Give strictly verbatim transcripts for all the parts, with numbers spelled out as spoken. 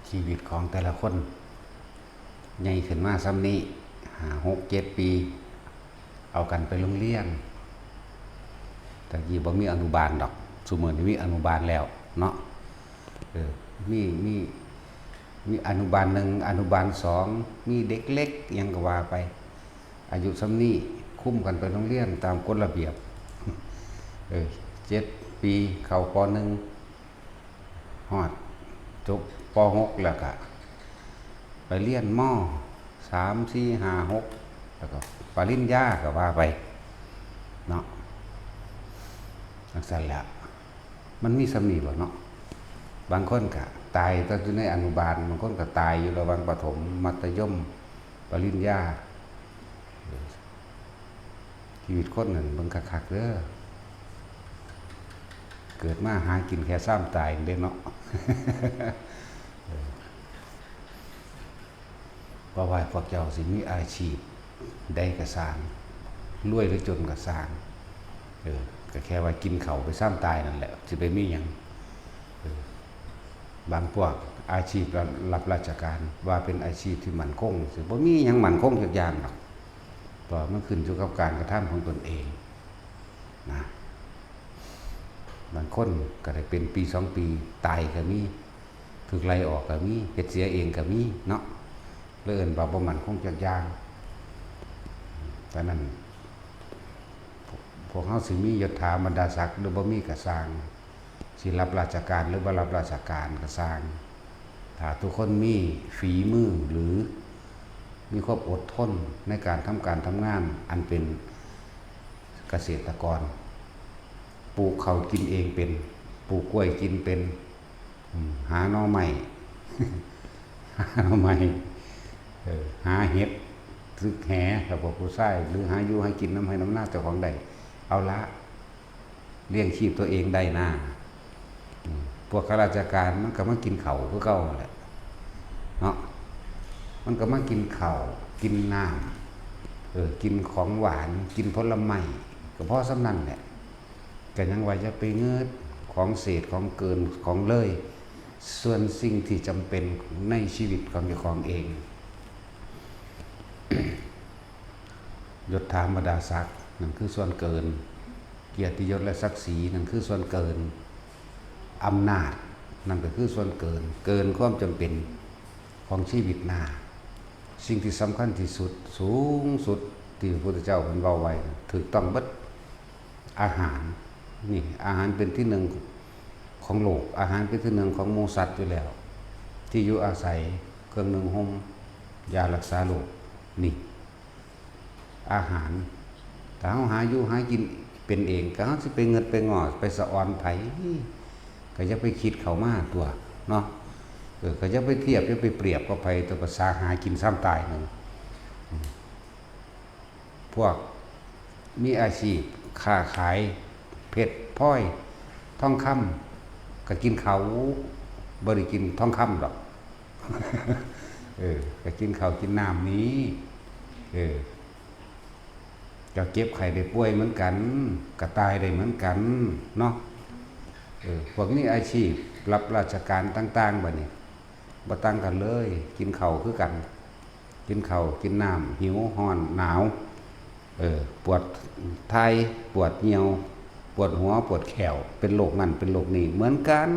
ชีวิตของแต่ละคน ใหญ่ขึ้นมาส่ำนี้ ห้า หก เจ็ด ปี เอากันไปโรงเรียน แต่กี้บ่มีอนุบาลดอก ซุมื้อนี้มีอนุบาลแล้วเนาะ เออ มี มี มีอนุบาลหนึ่ง อนุบาลสอง มีเด็กเล็ก หยังก็ว่าไป อายุส่ำนี้ คุมกันไปโรงเรียนตามกฎระเบียบ เออ เจ็ด ปี เข้า ป.หนึ่ง ฮอด จบ ป.หก แล้วก็ ไปเรียน ม.สาม สี่ ห้า หก แล้วก็ปริญญาก็ว่าไป เนาะ จั่งซั้นแหละ มันมีส่ำนี้บ่เนาะ บางคนก็ตายตั้งอยู่ในอนุบาล บางคนก็ตายอยู่ระหว่างประถม มัธยม ปริญญา ชีวิตคนนั่นเบิ่งคักๆเด้อ เกิดมาหากินแค่ซามตายเด้เนาะ เออ บ่ว่าพวกเจ้าสิมีอาชีพใดก็ซ่าง รวยหรือจนก็ซ่าง เออ ก็แค่ว่ากินข้าวไปซามตายนั่นแหละ สิไปมีหยัง เออ บางพวกอาชีพรับราชการ ว่าเป็นอาชีพที่มั่นคง สิบ่มีหยังมั่นคงจักอย่างดอก เพราะมันขึ้นอยู่กับการกระทำของตนเองนะ บางคนก็ได้เป็นปีสองปี ตายก็มี ถูกไล่ออกก็มี เฮ็ดเสียเองก็มีเนาะ เลยเอิ้นว่าบ่มั่นคงจักอย่าง ฉะนั้น พวกเฮาสิมียศถาบรรดาศักดิ์หรือบ่มีก็ซ่าง สิรับราชการหรือบ่รับราชการก็ซ่าง ถ้าทุกคนมีฝีมือหรือมีความอดทนในการทำการทำงาน อันเป็นเกษตรกร ปลูกข้าวกินเองเป็น ปลูกกล้วยกินเป็น อืม หาหน่อไม้ หาหน่อไม้ เออ หาเห็ด ตึกแห ถ้าพวกผู้ชาย หรือหาอยู่หากินนำไฮ่นำนาเจ้าของได้ เอาละ เลี้ยงชีพตัวเองได้นะ อืม พวกข้าราชการมันก็มากินข้าวคือเก่าแหละ เนาะ มันก็มากินข้าว กินน้ำ เออ กินของหวาน กินผลไม้ ก็พอส่ำนั้นแหละ ก็ยังว่าอย่าไปเงิดของเศษของเกินของเลย ส่วนสิ่งที่จำเป็นในชีวิตของเจ้าของเอง ยศถาบรรดาศักดิ์ นั่นคือส่วนเกิน เกียรติยศและศักดิ์ศรี นั่นคือส่วนเกิน อำนาจ นั่นก็คือส่วนเกิน เกินความจำเป็นของชีวิตหน้า สิ่งที่สำคัญที่สุด สูงสุดที่พระพุทธเจ้าเพิ่นเว้าไว้ ถูกต้องเบิด อาหาร นี่ อาหารเป็นที่หนึ่งของโลก อาหารเป็นที่หนึ่งของหมู่สัตว์อยู่แล้ว ที่อยู่อาศัย เครื่องนุ่งห่ม ยารักษาโรค นี่ อาหาร ถ้าเฮาหาอยู่หากินเป็นเอง ก็เฮาสิไปเงิดไปง้อ ไปสะออนไผ ก็อย่าไปคิดเข้ามาตั๊ว เนาะ เออ ก็อย่าไปเทียบ อย่าไปเปรียบกับไผตั๊ว ภาษาหากินซามตายนั่น พวกมีอาชีพค้าขายเพชรพลอยทองคำ ก็กินข้าว บ่ได้กินทองคำดอก เออ ก็กินข้าวกินน้ำนี้ เออ ก็เจ็บไข้ได้ป่วยเหมือนกัน ก็ตายได้เหมือนกันเนาะ เออ พวกมีอาชีพรับราชการต่างๆ บัดนี้ บ่ต่างกันเลย กินข้าวคือกัน กินข้าว กินน้ำ หิว ร้อน หนาว เออ ปวดถ่าย ปวดเยี่ยว ปวดหัว ปวดแข้ว เป็นโรคนั่น เป็นโรคนี้ เหมือนกัน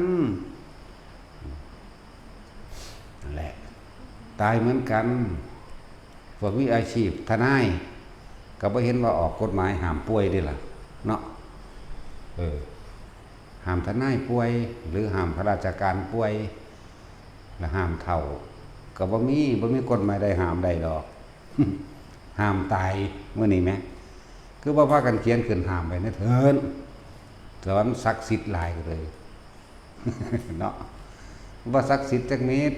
นั่นแหละ ตายเหมือนกัน พวกมีอาชีพทนาย ก็บ่เห็นว่าออกกฎหมายห้ามป่วยเด้ล่ะ เนาะ เออ ห้ามทนายป่วย หรือห้ามข้าราชการป่วย และห้ามเฒ่า ก็บ่มี บ่มีกฎหมายใดห้ามได้ดอก ห้ามตาย มื้อนี้แหม คือบ่พากันเขียนขึ้นห้ามไว้ในเถิน แต่ว่ามันศักดิ์สิทธิ์หลายก็เลย เนาะ บ่ศักดิ์สิทธิ์จักนิด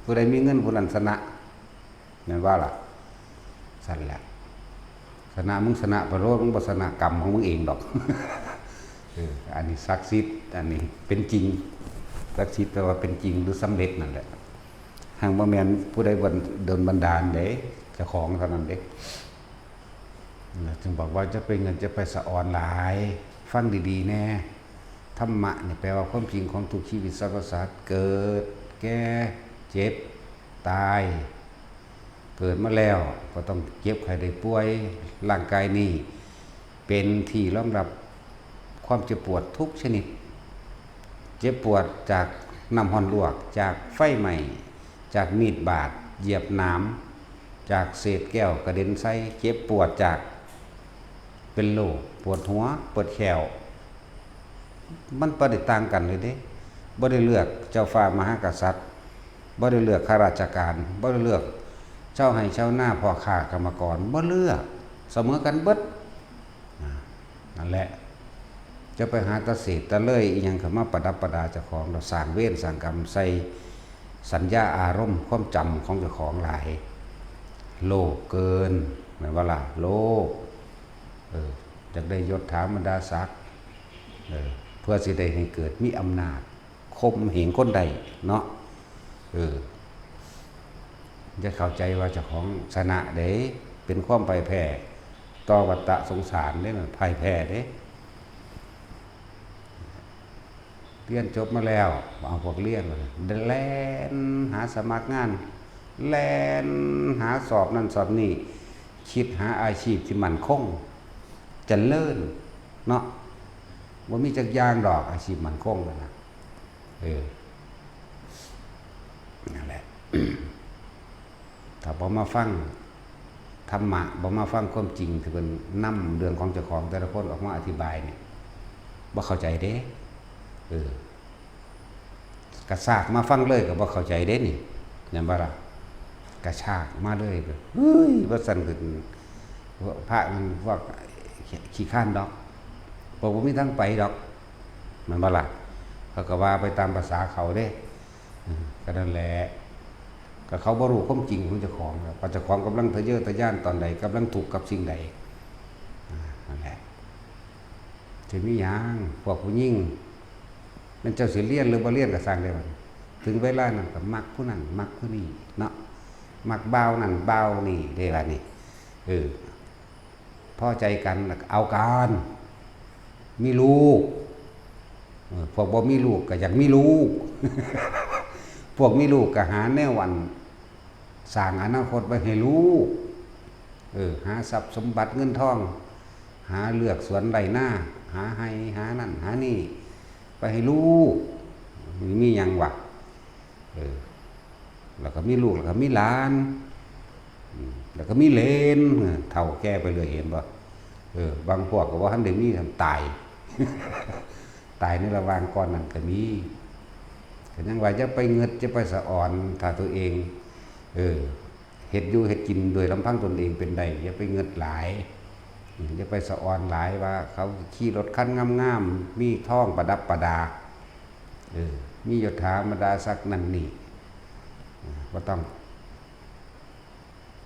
ผู้ใดมีเงินผู้นั้นชนะ แม่นบ่ล่ะ ซั่นแหละ ชนะมึงชนะไปโลด มึงบ่ชนะกรรมของมึงเองดอก เออ อันนี้ศักดิ์สิทธิ์ อันนี้เป็นจริง ศักดิ์สิทธิ์แปลว่าเป็นจริงหรือสำเร็จนั่นแหละ หากบ่แม่นผู้ใดบัน- ดลบันดาลเด้ เจ้าของเท่านั้นเด้ จึงบอกว่าจะไปเงิดจะไปสะออนหลาย ฟังดีๆ แน่ ธรรมะนี่แปลว่าความจริงของทุกชีวิตสรรพสัตว์ เกิด แก่ เจ็ เจ็บ ตาย เกิดมาแล้วก็ต้องเจ็บไข้ได้ป่วย ร่างกายนี้เป็นที่รองรับความเจ็บปวดทุกชนิด เจ็บปวดจากน้ำร้อนลวก จากไฟไหม้ จากมีดบาด เหยียบหนาม จากเศษแก้วกระเด็นใส่ เจ็บปวดจากเป็นโรคปวดหัว ปวดแข้ว มันบ่ได้ต่างกันเลยเด้ บ่ได้เลือกเจ้าฟ้ามหากษัตริย์ บ่ได้เลือกข้าราชการ บ่ได้เลือกชาวไร่ชาวนา พ่อค้ากรรมกร บ่เลือก เสมอกันเบิด อ่า นั่นแหละ จะไปหาตะเสดตะเลยอิหยังเข้ามาประดับประดาเจ้าของ แล้วสร้างเวรสร้างกรรมใส่สัญญาอารมณ์ความจำของเจ้าของหลาย โลภเกิน แม่นบ่ล่ะ โลภ เออ อยากได้ยศถาบรรดาศักดิ์ เออ เพื่อสิได้ให้เกิดมีอำนาจ ข่มเหงคนได้เนาะ เออ จะเข้าใจว่าเจ้าของชนะเด้ เป็นความพ่ายแพ้ต่อวัฏสงสารเด้ มันพ่ายแพ้เด้ เรียนจบมาแล้ว เอาพวกเรียนมา แล่นหาสมัครงาน แล่นหาสอบนั่นสอบนี่ คิดหาอาชีพที่มั่นคง เจริญ เนาะ บ่มีจักอย่างดอกอาชีพมั่นคงนั่นน่ะ เออ นั่นแหละ ถ้าบ่มาฟังธรรมะ บ่มาฟังความจริงที่เพิ่นนำเรื่องของเจ้าของแต่ละคนออกมาอธิบายเนี่ย บ่เข้าใจเด้ เออ กระชากมาฟังเลยก็บ่เข้าใจเด้นี่ แม่นบ่ล่ะ กระชากมาเลยก็ เฮ้ย ว่าซั่นก็ พระมันว่าขี้คร้านดอก บอกบ่มีทางไปดอก แม่นบ่ล่ะ เขาก็ว่าไปตามภาษาเขาเด้ อืม ก็นั่นแหละ ก็เขาบ่รู้ความจริงของเจ้าของแล้ว ว่าเจ้าของกำลังทะเยอทะยานตอนใด กำลังทุกข์กับสิ่งใด อ่า นั่นแหละ สิมีหยัง พวกผู้หญิง แม่นเจ้าสิเรียนหรือบ่เรียนก็ซ่างเด้บัดนี้ ถึงเวลานั้นก็มักผู้นั้น มักผู้นี้เนาะ มักบ่าวนั่นบ่าวนี่เด้บัดนี้ เออ พอใจกันแล้วก็เอากัน มีลูก เออ พวกบ่มีลูกก็อยากมีลูก พวกมีลูกก็หาแนวอัน สร้างอนาคตไว้ให้ลูก เออ หาทรัพย์สมบัติเงินทอง หาเฮือนสวนไร่นา หาไฮ่ หานั่น หานี่ ไปให้ลูก มีหยังวะ เออ แล้วก็มีลูก แล้วก็มีหลาน อืม แล้วก็มีเหลน เออ เฒ่าแก่ไปเรื่อย เห็นบ่ เออ บางพวกก็บ่ทันได้มี ตาย ตายในระหว่างก่อนนั้นก็มี ก็ยังว่าอย่าไปงึด อย่าไปสะออน ถ้าตัวเอง เออ เฮ็ดอยู่เฮ็ดกินโดยลำพังตนเองเป็นได้ อย่าไปงึดหลาย อืม อย่าไปสะออนหลายว่าเขาขี่รถคันงามๆ มีทองประดับประดา เออ มียศถาบรรดาศักดิ์นั่นนี่ อ่า บ่ต้อง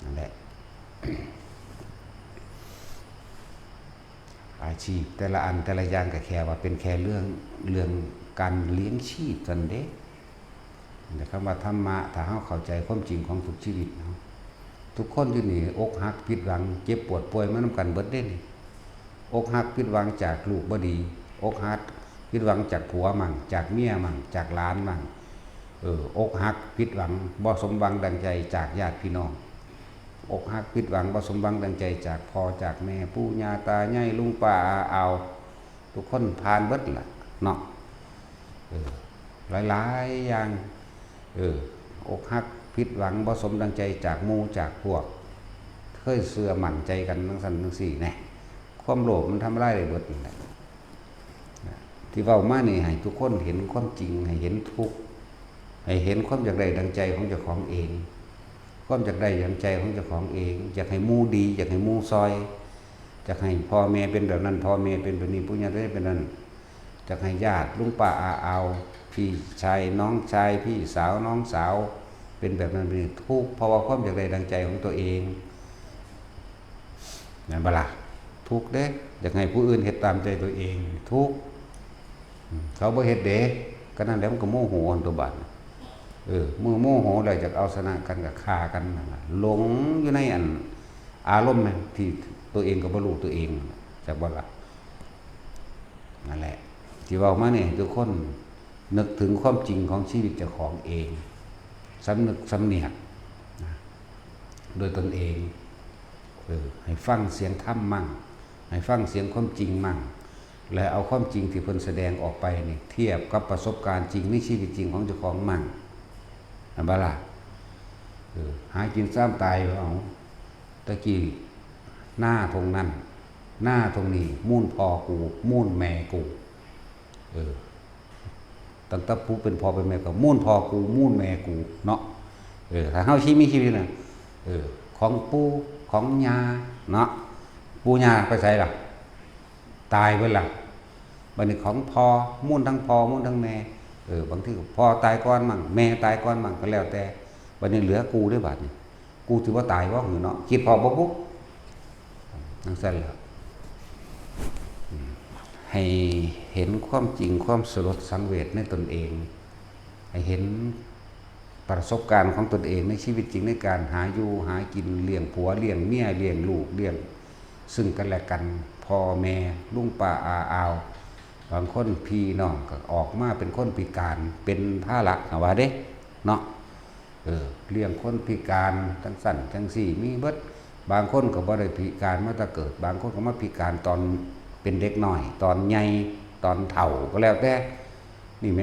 นั่นแหละ อาชีพแต่ละอันแต่ละอย่างก็แค่ว่าเป็นแค่เรื่อง เรื่องการเลี้ยงชีพเท่านั้นเด้ แต่คำว่าธรรมะ ถ้าเฮาเข้าใจความจริงของทุกชีวิตเนาะ ทุกคนอยู่นี่อกหัก ผิดหวัง เจ็บปวดป่วยมานำกันเบิดเด้นี่ อกหัก ผิดหวังจากลูกบ่ดี อกหัก ผิดหวังจากผัวมั่ง จากเมียมั่ง จากหลานมั่ง เออ อกหัก ผิดหวัง บ่สมหวังดังใจจากญาติพี่น้อง อกหัก ผิดหวัง บ่สมหวังดังใจจากพ่อจากแม่ ปู่ย่าตายาย ลุงป้าอาอาว ทุกคนผ่านเบิดล่ะเนาะ เออ หลายๆ อย่าง เออ อกหัก ผิดหวัง บ่สมดังใจจากหมู่จากพวก เคยเชื่อมั่นใจกันจั่งซั้นจั่งซี้แหน่ ความโลภมันทำลายได้เบิดนั่นแหละ ที่เว้ามานี่ให้ทุกคนเห็นความจริง ให้เห็นทุกข์ ให้เห็นความอยากได้ดังใจของเจ้าของเอง ความอยากได้ดังใจของเจ้าของเอง อยากให้หมู่ดี อยากให้หมู่ซอย อยากให้พ่อแม่เป็นแบบนั้น พ่อแม่เป็นแบบนี้ ปู่ย่าตายายเป็นนั้น อยากให้ญาติลุงป้าอาอาว พี่ชายน้องชาย พี่สาวน้องสาว เป็นแบบนั้นแบบนี้ ทุกข์ เพราะว่าความอยากได้ดังใจของตัวเอง แม่นบ่ล่ะ ทุกข์เด้ อยากให้ผู้อื่นเฮ็ดตามใจตัวเอง ทุกข์ อืม เขาบ่เฮ็ดเด้ ก็นั่นแหละ มันก็โมโหอันตัวบาดน่ะ เออ เมื่อโมโหแล้วอยากเอาชนะกันก็ฆ่ากันนั่นล่ะ หลงอยู่ในอันอารมณ์ที่ตัวเองก็บ่รู้ตัวเอง จักบ่ล่ะ นั่นแหละ ที่เว้ามานี่ให้ทุกคนนึกถึงความจริงของชีวิตเจ้าของเอง สำนึกสำเนียกนะ โดยตนเอง เออ ให้ฟังเสียงธรรมมั่ง ให้ฟังเสียงความจริงมั่ง และเอาความจริงที่เพิ่นแสดงออกไปนี่ เทียบกับประสบการณ์จริงในชีวิตจริงของเจ้าของมั่ง แม่นบ่ล่ะ? เออ หากินซ้ำตายเอา ตะกี้นาตรงนั้น นาตรงนี้ มูลพ่อกู มูลแม่กู เออ ตั้งแต่ผู้เป็นพ่อเป็นแม่ก็มูลพ่อกู มูลแม่กูเนาะ เออ ถ้าเฮาชีวิตมีชีวิตน่ะ เออ ของปู่ ของย่าเนาะ ปู่ย่าไปไสล่ะ? ตายเบิดล่ะ บัดนี้ของพ่อ มูลทั้งพ่อ มูลทั้งแม่ เออ บางทีก็พ่อตายก่อนมั่ง แม่ตายก่อนมั่ง ก็แล้วแต่ บัดนี้เหลือกูเด้บัดนี้ กูสิบ่ตายบ่หือเนาะ คิดพ้อบ่บุ จั่งซั้นล่ะ อืม ให้เห็นความจริง ความสลดสังเวชในตนเอง ให้เห็นประสบการณ์ของตนเองในชีวิตจริง ในการหาอยู่หากิน เลี้ยงผัว เลี้ยงเมีย เลี้ยงลูก เลี้ยงซึ่งกันและกัน พ่อแม่ ลุงป้าอาอาว บางคนพี่น้องก็ออกมาเป็นคนพิการ เป็นภาระ ก็ว่าเด้ เนาะ เออ เลี้ยงคนพิการจั่งซั้นจั่งซี้ มีเบิด บางคนก็บ่ได้พิการมาแต่เกิด บางคนก็มาพิการตอนเป็นเด็กน้อย ตอนใหญ่ ตอนเฒ่า ก็แล้วแต่ นี่แหม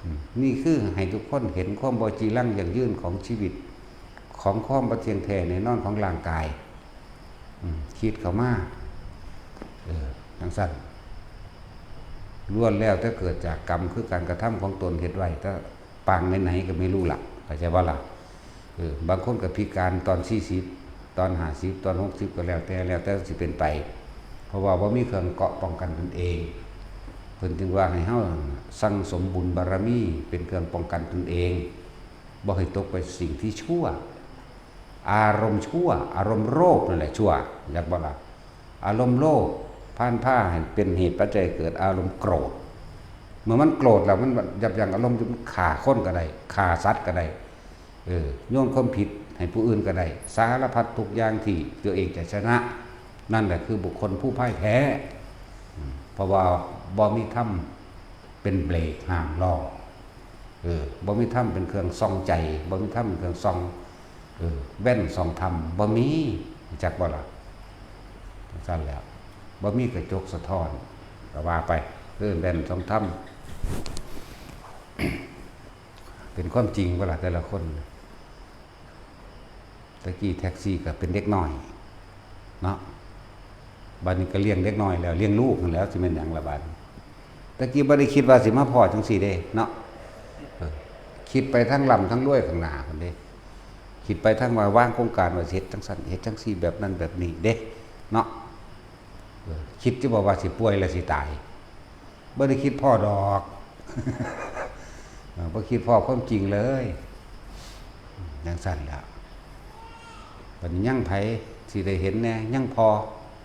อืม นี่คือให้ทุกคนเห็นความบ่จีรังยั่งยืนของชีวิต ของความบ่เที่ยงแท้แน่นอนของร่างกาย อืม คิดเข้ามา เออ จั่งซั้น ล้วนแล้วแต่เกิดจากกรรม คือการกระทำของตนเฮ็ดไว้ แต่ปางไหนๆ ก็ไม่รู้ล่ะ เข้าใจบ่ล่ะ? เออ บางคนก็พิการตอนสี่สิบ ตอนห้าสิบ ตอนหกสิบ ก็แล้วแต่ แล้วแต่สิเป็นไป เพราะว่าบ่มีเครื่องเกราะป้องกันตนเอง เพิ่นจึงว่าให้เฮาสั่งสมบุญบารมีเป็นเครื่องป้องกันตนเอง บ่ให้ตกไปสิ่งที่ชั่ว อารมณ์ชั่ว อารมณ์โลภนั่นแหละชั่ว จักบ่ล่ะ? อารมณ์โลภพาลพาให้เป็นเหตุปัจจัยเกิดอารมณ์โกรธ เมื่อมันโกรธแล้วมันยับยั้งอารมณ์อยู่ มันฆ่าคนก็ได้ ฆ่าสัตว์ก็ได้ เออ โยนความผิดให้ผู้อื่นก็ได้ สารพัดทุกอย่างที่ตัวเองจะชนะ นั่นแหละคือบุคคลผู้พ่ายแพ้ อืม เพราะว่าบ่มีธรรมเป็นเบรกห้ามล้อ เออ บ่มีธรรมเป็นเครื่องส่องใจ บ่มีธรรมเป็นเครื่องส่อง เออ แว่นส่องธรรม บ่มี จักบ่ล่ะ? จั่งซั้นแหล้ว บ่มีกระจกสะท้อน ก็ว่าไป เออ แว่นส่องธรรม เป็นความจริงบ่ล่ะแต่ละคน? ตะกี้แท็กซี่ก็เป็นเด็กน้อยเนาะ บัดนี้ก็เลี้ยงเด็กน้อยแล้ว เลี้ยงลูกนั่นแหล้ว สิแม่นหยังล่ะบัดนี้? ตะกี้บ่ได้คิดว่าสิมาพ้อจั่งซี้เด้เนาะ เออ คิดไปทางร่ำทางรวยข้างหน้าพุ้นเด้ คิดไปทางว่าวางโครงการว่าสิเฮ็ดจั่งซั้น เฮ็ดจั่งซี้ แบบนั้นแบบนี้เด้เนาะ เออ คิดอยู่บ่ว่าสิป่วยแล้วสิตาย บ่ได้คิดพ้อดอก เออ บ่คิดพ้อความจริงเลย จั่งซั้นล่ะ บัดนี้ยังไผสิได้เห็นแหน่ ยังพ้อ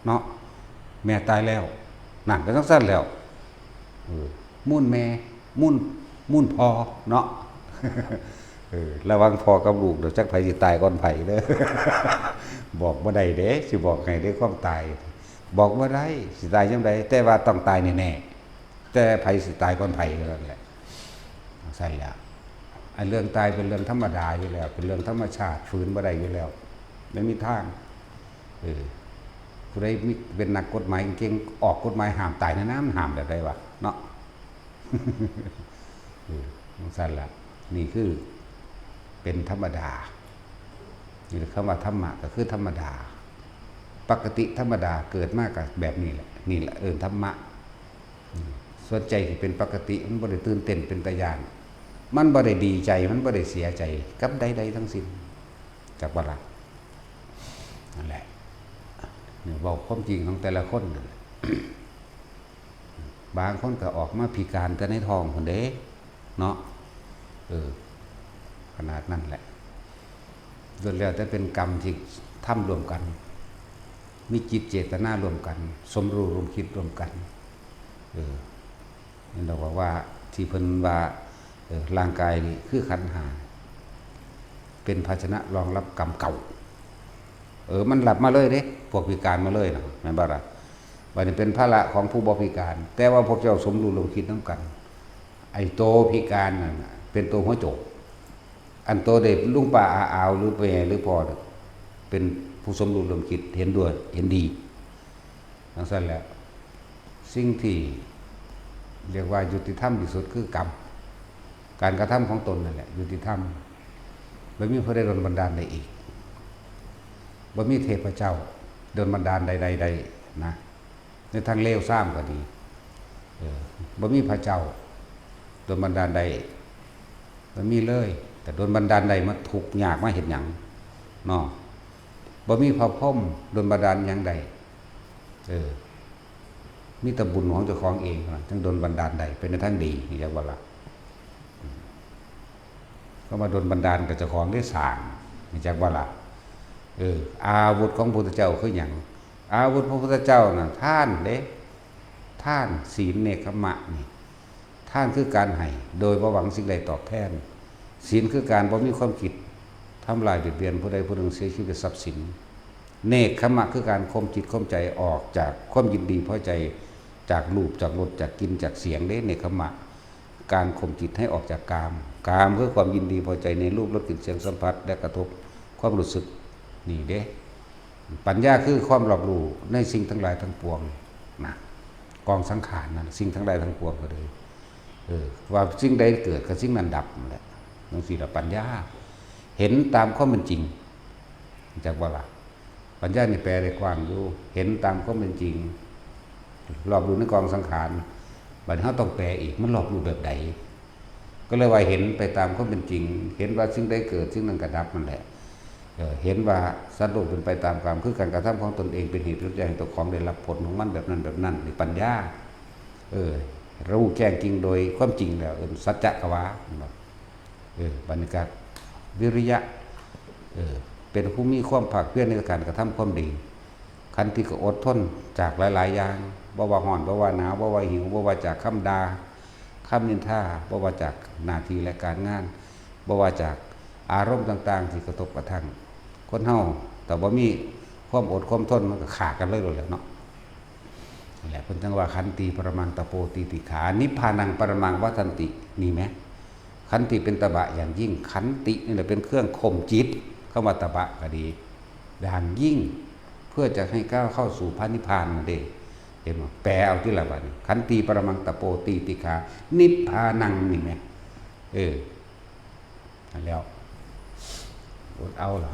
เนาะ แม่ตายแล้ว นั่นก็จั่งซั้นแล้ว เออ มูลแม่ มูล มูลพ่อเนาะ เออ ระหว่างพ่อกับลูกเด้อ จักไผสิตายก่อนไผเด้อ บอกบ่ได้เด้ สิบอกให้เด้ ความตาย บอกบ่ได้ สิตายยามใด แต่ว่าต้องตายแน่ๆ แต่ไผสิตายก่อนไผเท่านั้นแหละ จั่งซั้นแหละ อันเรื่องตายเป็นเรื่องธรรมดาอยู่แล้ว เป็นเรื่องธรรมชาติ ฝืนบ่ได้อยู่แล้ว ไม่มีทาง เออ ผู้ใดมี เป็นนักกฎหมายเก่ง ออกกฎหมายห้ามตายนะ มันห้ามแบบใดวะ เนาะ เออ จั่งซั้นล่ะ นี่คือเป็นธรรมดา นี่คำว่าธรรมะก็คือธรรมดา ปกติธรรมดา เกิดมาก็แบบนี้แหละ นี่แหละเอิ้นธรรมะ อืม ส่วนใจที่เป็นปกติ มันบ่ได้ตื่นเต้นเป็นตาย้าน มันบ่ได้ดีใจ มันบ่ได้เสียใจกับใดๆทั้งสิ้น จักบ่ล่ะ? นั่นแหละ นี่เว้าความจริงของแต่ละคนนั่นแหละ บางคนก็ออกมาพิการแต่ในท้องพุ้นเด้ เนาะ เออ ขนาดนั้นแหละ ล้วนแล้วแต่เป็นกรรมที่ทำร่วมกัน มีจิตเจตนาร่วมกัน สมรู้ร่วมคิดร่วมกัน เออ นี่เราบอกว่าที่เพิ่นว่า เออ ร่างกายนี่คือขันธ์ห้า เป็นภาชนะรองรับกรรมเก่า เออ มันรับมาเลยเด้ พวกพิการมาเลยนะ แม่นบ่ล่ะ? บัดนี้เป็นภาระของผู้บ่พิการ แต่ว่าพวกเจ้าสมรู้ร่วมคิดนำกัน ไอ้โตพิการนั่นน่ะ เป็นโตหัวโจก อันโตได้ลุงป้าอาอาวหรือแม่หรือพ่อเนี่ย เป็นผู้สมรู้ร่วมคิดเห็นด้วยเห็นดี จั่งซั้นแหละ สิ่งที่เรียกว่ายุติธรรมที่สุดคือกรรม การกระทำของตนนั่นแหละยุติธรรม บ่มีผู้ใดดลบันดาลได้อีก บ่มีเทพเจ้าดลบันดาลใดๆได้นะ ในทางเลวทรามก็ดี เออ บ่มีพระเจ้าดลบันดาลได้ บ่มีเลย แต่ดลบันดาลได้มาทุกข์ยากมาเฮ็ดหยังเนาะ บ่มีพระพรหมดลบันดาลหยังได้ เออ มีแต่บุญของเจ้าของเองเท่านั้น จั่งดลบันดาลได้ เป็นในทางดี จักว่าล่ะ อืม ก็มาดลบันดาลกับเจ้าของได้สร้าง จักว่าล่ะ เออ อาวุธของพระพุทธเจ้าคือหยัง อาวุธพระพุทธเจ้าน่ะ ทานเด้ ทาน ศีล เนกขัมมะนี่ ทานคือการให้ โดยบ่หวังสิ่งใดตอบแทน ศีลคือการบ่มีความคิดทำร้ายเบียดเบียนผู้ใดผู้หนึ่งเสียชีวิตและทรัพย์สิน เนกขัมมะคือการข่มจิตข่มใจออกจากความยินดีพอใจ จากรูป จากรส จากกลิ่น จากเสียงเด้ เนกขัมมะ การข่มจิตให้ออกจากกาม กามคือความยินดีพอใจในรูป รส กลิ่น เสียง สัมผัส และกระทบความรู้สึก นี่เด้ ปัญญาคือความรอบรู้ในสิ่งทั้งหลายทั้งปวงนะ กองสังขารนั่น สิ่งทั้งหลายทั้งปวงก็เลย เออ ว่าสิ่งใดเกิดก็สิ่งนั้นดับนั่นแหละ จั่งซี้ล่ะปัญญา เห็นตามความเป็นจริง จักว่าล่ะ ปัญญานี่แปลได้กว้างอยู่ เห็นตามความเป็นจริง รอบรู้ในกองสังขาร บัดนี้เราต้องแปลอีก มันรอบรู้แบบใด ก็เลยว่าเห็นไปตามความเป็นจริง เห็นว่าสิ่งใดเกิด สิ่งนั้นก็ดับนั่นแหละ เออ เห็นว่าสัตว์โลกเป็นไปตามกาม คือการกระทำของตนเองเป็นเหตุเป็นปัจจัยให้ตัวของได้รับผลของมันแบบนั้นแบบนั้น นี่ปัญญา เออ รู้แจ้งจริงโดยความจริงแล้ว เออ สัจจะกวา เห็นบ่ เออ บัดนี้ก็วิริยะ เออ เป็นผู้มีความภาคเพียรในการกระทำความดี ขันติก็อดทนจากหลายๆอย่าง บ่ว่าร้อน บ่ว่าหนาว บ่ว่าหิว บ่ว่าจากคำด่า คำนินทา บ่ว่าจากหน้าที่และการงาน บ่ว่าจากอารมณ์ต่างๆที่กระทบกระทั่ง คนเฮาถ้าบ่มีความอดความทนมันก็ฆ่ากันเลยโลดแหละเนาะ นั่นแหละ เพิ่นจั่งว่า ขันติปรมังตะโปตีติขา นิพพานังปรมังวัฏฏันติ นี่แหม ขันติเป็นตบะอย่างยิ่ง ขันตินี่แหละเป็นเครื่องข่มจิต คำว่าตบะก็ดี อย่างยิ่ง เพื่อจะให้ก้าวเข้าสู่พระนิพพานนั่นเด้ เห็นบ่ แปลเอาติล่ะบัดนี้ ขันติปรมังตะโปตีติขา นิพพานัง นี่แหม เออ นั่นแล้ว อดเอาล่ะ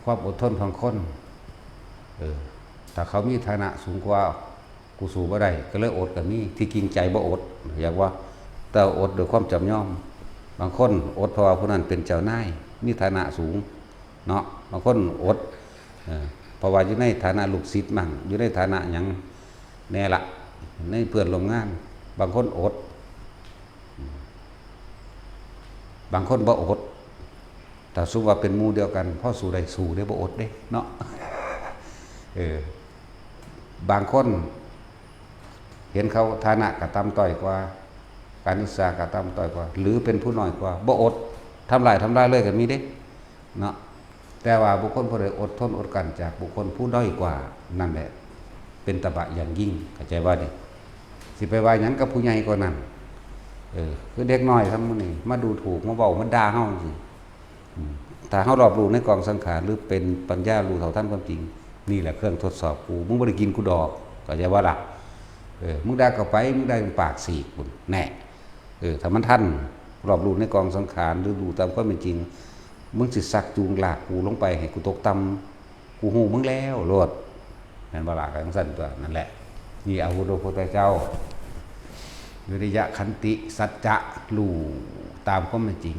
ความอดทนของคน เออ ถ้าเขามีฐานะสูงกว่า กูสู้บ่ได้ ก็เลยอดก็มี ที่จริงใจบ่อด อยากว่า แต่อดด้วยความจำยอม บางคนอดเพราะว่าผู้นั้นเป็นเจ้านาย มีฐานะสูง เนาะ บางคนอด เออ เพราะว่าอยู่ในฐานะลูกศิษย์มั่ง อยู่ในฐานะหยังแน่ละ ในเพื่อนร่วมงาน บางคนอด บางคนบ่อด ถ้าสมมุติว่าเป็นหมู่เดียวกัน พอสู้ได้ สู้ได้ บ่อดเด้ เนาะ เออ บางคน เห็นเขาฐานะก็ต่ำต้อยกว่า การศึกษาก็ต่ำต้อยกว่า หรือเป็นผู้น้อยกว่า บ่อด ทำลาย ทำลายเลยก็มีเด้ เนาะ แต่ว่าบุคคลผู้ใดอดทนอดกลั้นจากบุคคลผู้ด้อยกว่า นั่นแหละ เป็นตบะอย่างยิ่ง เข้าใจบ่นี่ สิไปว่าหยังกับผู้ใหญ่กว่านั้น เออ คือเด็กน้อยทำมื้อนี้ มาดูถูก มาเว้า มาด่าเฮาจั่งซี้ อืม ถ้าเฮารอบรู้ในกองสังขาร หรือเป็นปัญญารู้เท่าทันความจริง นี่แหละเครื่องทดสอบกู มึงบ่ได้กินกูดอก เข้าใจบ่ล่ะ เออ มึงด่าเข้าไป มึงได้ปากสีกพุ้น แน่ เออ ถ้ามันทันรอบรู้ในกองสังขาร หรือรู้ตามความเป็นจริง มึงสิซักจูงลากกูลงไปให้กูตกต่ำ กูฮู้มึงแล้วโลด แม่นบ่ล่ะ ก็จั่งซั้นตั๊ว นั่นแหละ นี่อาวุธพระพุทธเจ้า วิริยะ ขันติ สัจจะ รู้ตามความเป็นจริง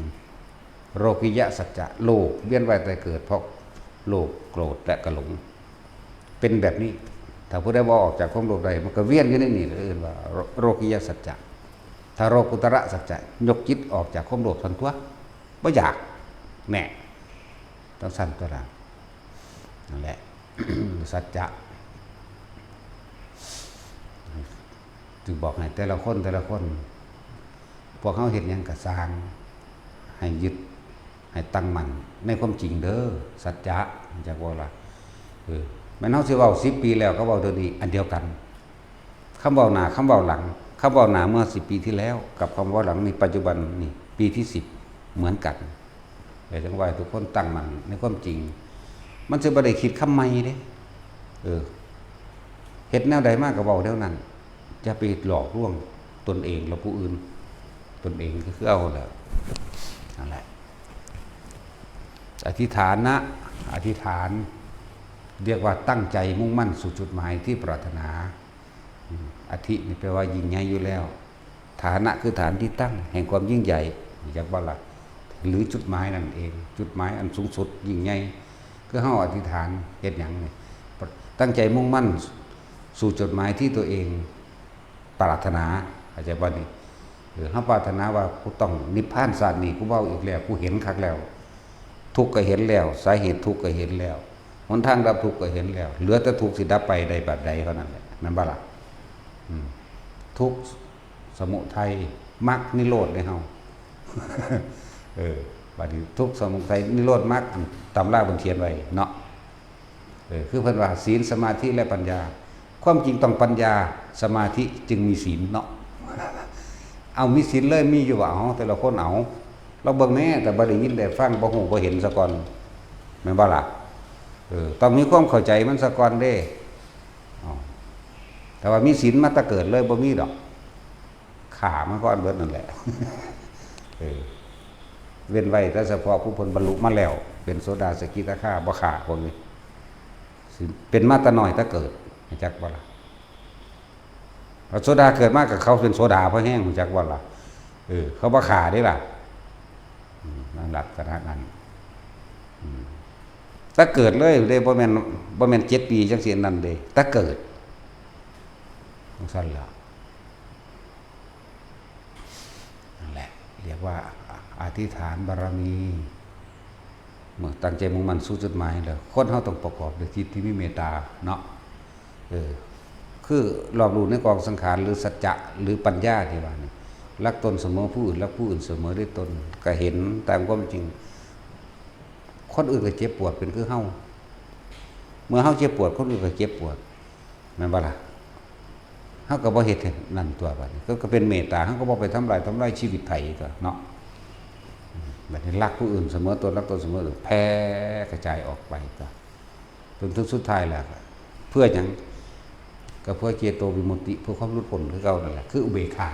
โลกิยะสัจจะ โลกเวียนว่ายตายเกิดเพราะโลภ โกรธ และก็หลง เป็นแบบนี้ ถ้าผู้ใดบ่ออกจากความโลภได้ มันก็เวียนอยู่ในนี่ เอิ้นว่าโลกิยะสัจจะ ถ้าโลกุตระสัจจะ ยกจิตออกจากความโลภทันตั๊ว บ่อยาก แน่ จั่งซั้นตั๊วล่ะ นั่นแหละ สัจจะ จึงบอกให้แต่ละคนแต่ละคน พวกเฮาเฮ็ดหยังก็ซ่าง ให้ยึด ให้ตั้งมั่นในความจริงเด้อ สัจจะ จักบ่ล่ะ เออ แม่นเฮาสิเว้าสิบปีแล้วกับเว้าเดี๋ยวนี้อันเดียวกัน คำเว้าหน้า คำเว้าหลัง คำเว้าหน้าเมื่อสิบปีที่แล้ว กับคำเว้าหลังนี่ปัจจุบันนี่ปีที่สิบ เหมือนกัน แต่จังว่าทุกคนตั้งมั่นในความจริง มันสิบ่ได้คิดคำใหม่เด้ เออ เฮ็ดแนวใดมาก็เว้าแนวนั้น อย่าไปหลอกลวงตนเองและผู้อื่น ตนเองก็คือเอาแหละ นั่นแหละ อธิษฐานะ อธิษฐาน เรียกว่าตั้งใจมุ่งมั่นสู่จุดหมายที่ปรารถนา อืม อธินี่แปลว่ายิ่งใหญ่อยู่แล้ว ฐานะคือฐานที่ตั้งแห่งความยิ่งใหญ่ รู้จักบ่ล่ะ หรือจุดหมายนั่นเอง จุดหมายอันสูงสุดยิ่งใหญ่ คือเฮาอธิษฐานเฮ็ดหยังนี่ ตั้งใจมุ่งมั่นสู่จุดหมายที่ตัวเองปรารถนา เข้าใจบ่นี่ เออ เฮาปรารถนาว่ากูต้องนิพพานชาตินี้ กูเว้าอีกแล้ว กูเห็นคักแล้ว ทุกข์ก็เห็นแล้ว สาเหตุทุกข์ก็เห็นแล้ว หนทางดับทุกข์ก็เห็นแล้ว เหลือแต่ทุกข์สิดับไปได้แบบใดเท่านั้นแหละ แม่นบ่ล่ะ อืม ทุกข์ สมุทัย มรรค นิโรธเด้เฮา เออ บัดนี้ทุกข์ สมุทัย นิโรธ มรรค อันตำราเพิ่นเขียนไว้เนาะ เออ คือเพิ่นว่าศีล สมาธิ และปัญญา ความจริงต้องปัญญา สมาธิจึงมีศีลเนาะ เอามีศีลเลยมีอยู่บ่ เอาแต่ละคนเอา ลองเบิ่งแหน่ แต่บ่ได้ยินได้ฟัง บ่ฮู้บ่เห็นซะก่อน แม่นบ่ล่ะ เออ ต้องมีความเข้าใจมันซะก่อนเด้ อ๋อ แต่ว่ามีศีลมาแต่เกิดเลยบ่มีดอก ฆ่ามันก่อนเบิดนั่นแหละ เออ เว้นไว้แต่เฉพาะผู้เพิ่นบรรลุมาแล้ว เป็นโสดา สกิทาคา บ่ฆ่าพวกนี้ สิเป็นมาแต่น้อยแต่เกิด รู้จักบ่ล่ะ พระโสดาเกิดมากับเขาเป็นโสดาพอแห้ง รู้จักบ่ล่ะ เออ เขาบ่ฆ่าเด้ล่ะ อืม นั่นลักษณะนั้น อืม แต่เกิดเลยเด้ บ่แม่น บ่แม่นเจ็ดปีจังซี่นั่นเด้ แต่เกิด จังซั่นล่ะ นั่นแหละ เรียกว่าอธิษฐานบารมี เมื่อตั้งใจมุ่งมั่นสู่จุดหมายแล้ว คนเฮาต้องประกอบด้วยจิตที่มีเมตตาเนาะ เออ คือรอบรู้ในกองสังขาร หรือสัจจะ หรือปัญญาที่ว่านี่ รักตนเสมอผู้อื่น รักผู้อื่นเสมอด้วยตน ก็เห็นตามความจริง คนอื่นก็เจ็บปวดเป็นคือเฮา เมื่อเฮาเจ็บปวด คนอื่นก็เจ็บปวด แม่นบ่ล่ะ เฮาก็บ่เฮ็ดให้นั่นตัวบัดนี้ ก็ ก็เป็นเมตตา เฮาก็บ่ไปทำลาย ทำลายชีวิตไผตัวเนาะ อืม บัดนี้รักผู้อื่นเสมอตน รักตนเสมอตน แผ่กระจายออกไปตัว จนถึงสุดท้ายแล้วก็เพื่อหยัง ก็เพื่อเจโตวิมุตติ เพื่อความหลุดพ้นคือเก่านั่นแหละ คืออุเบกขา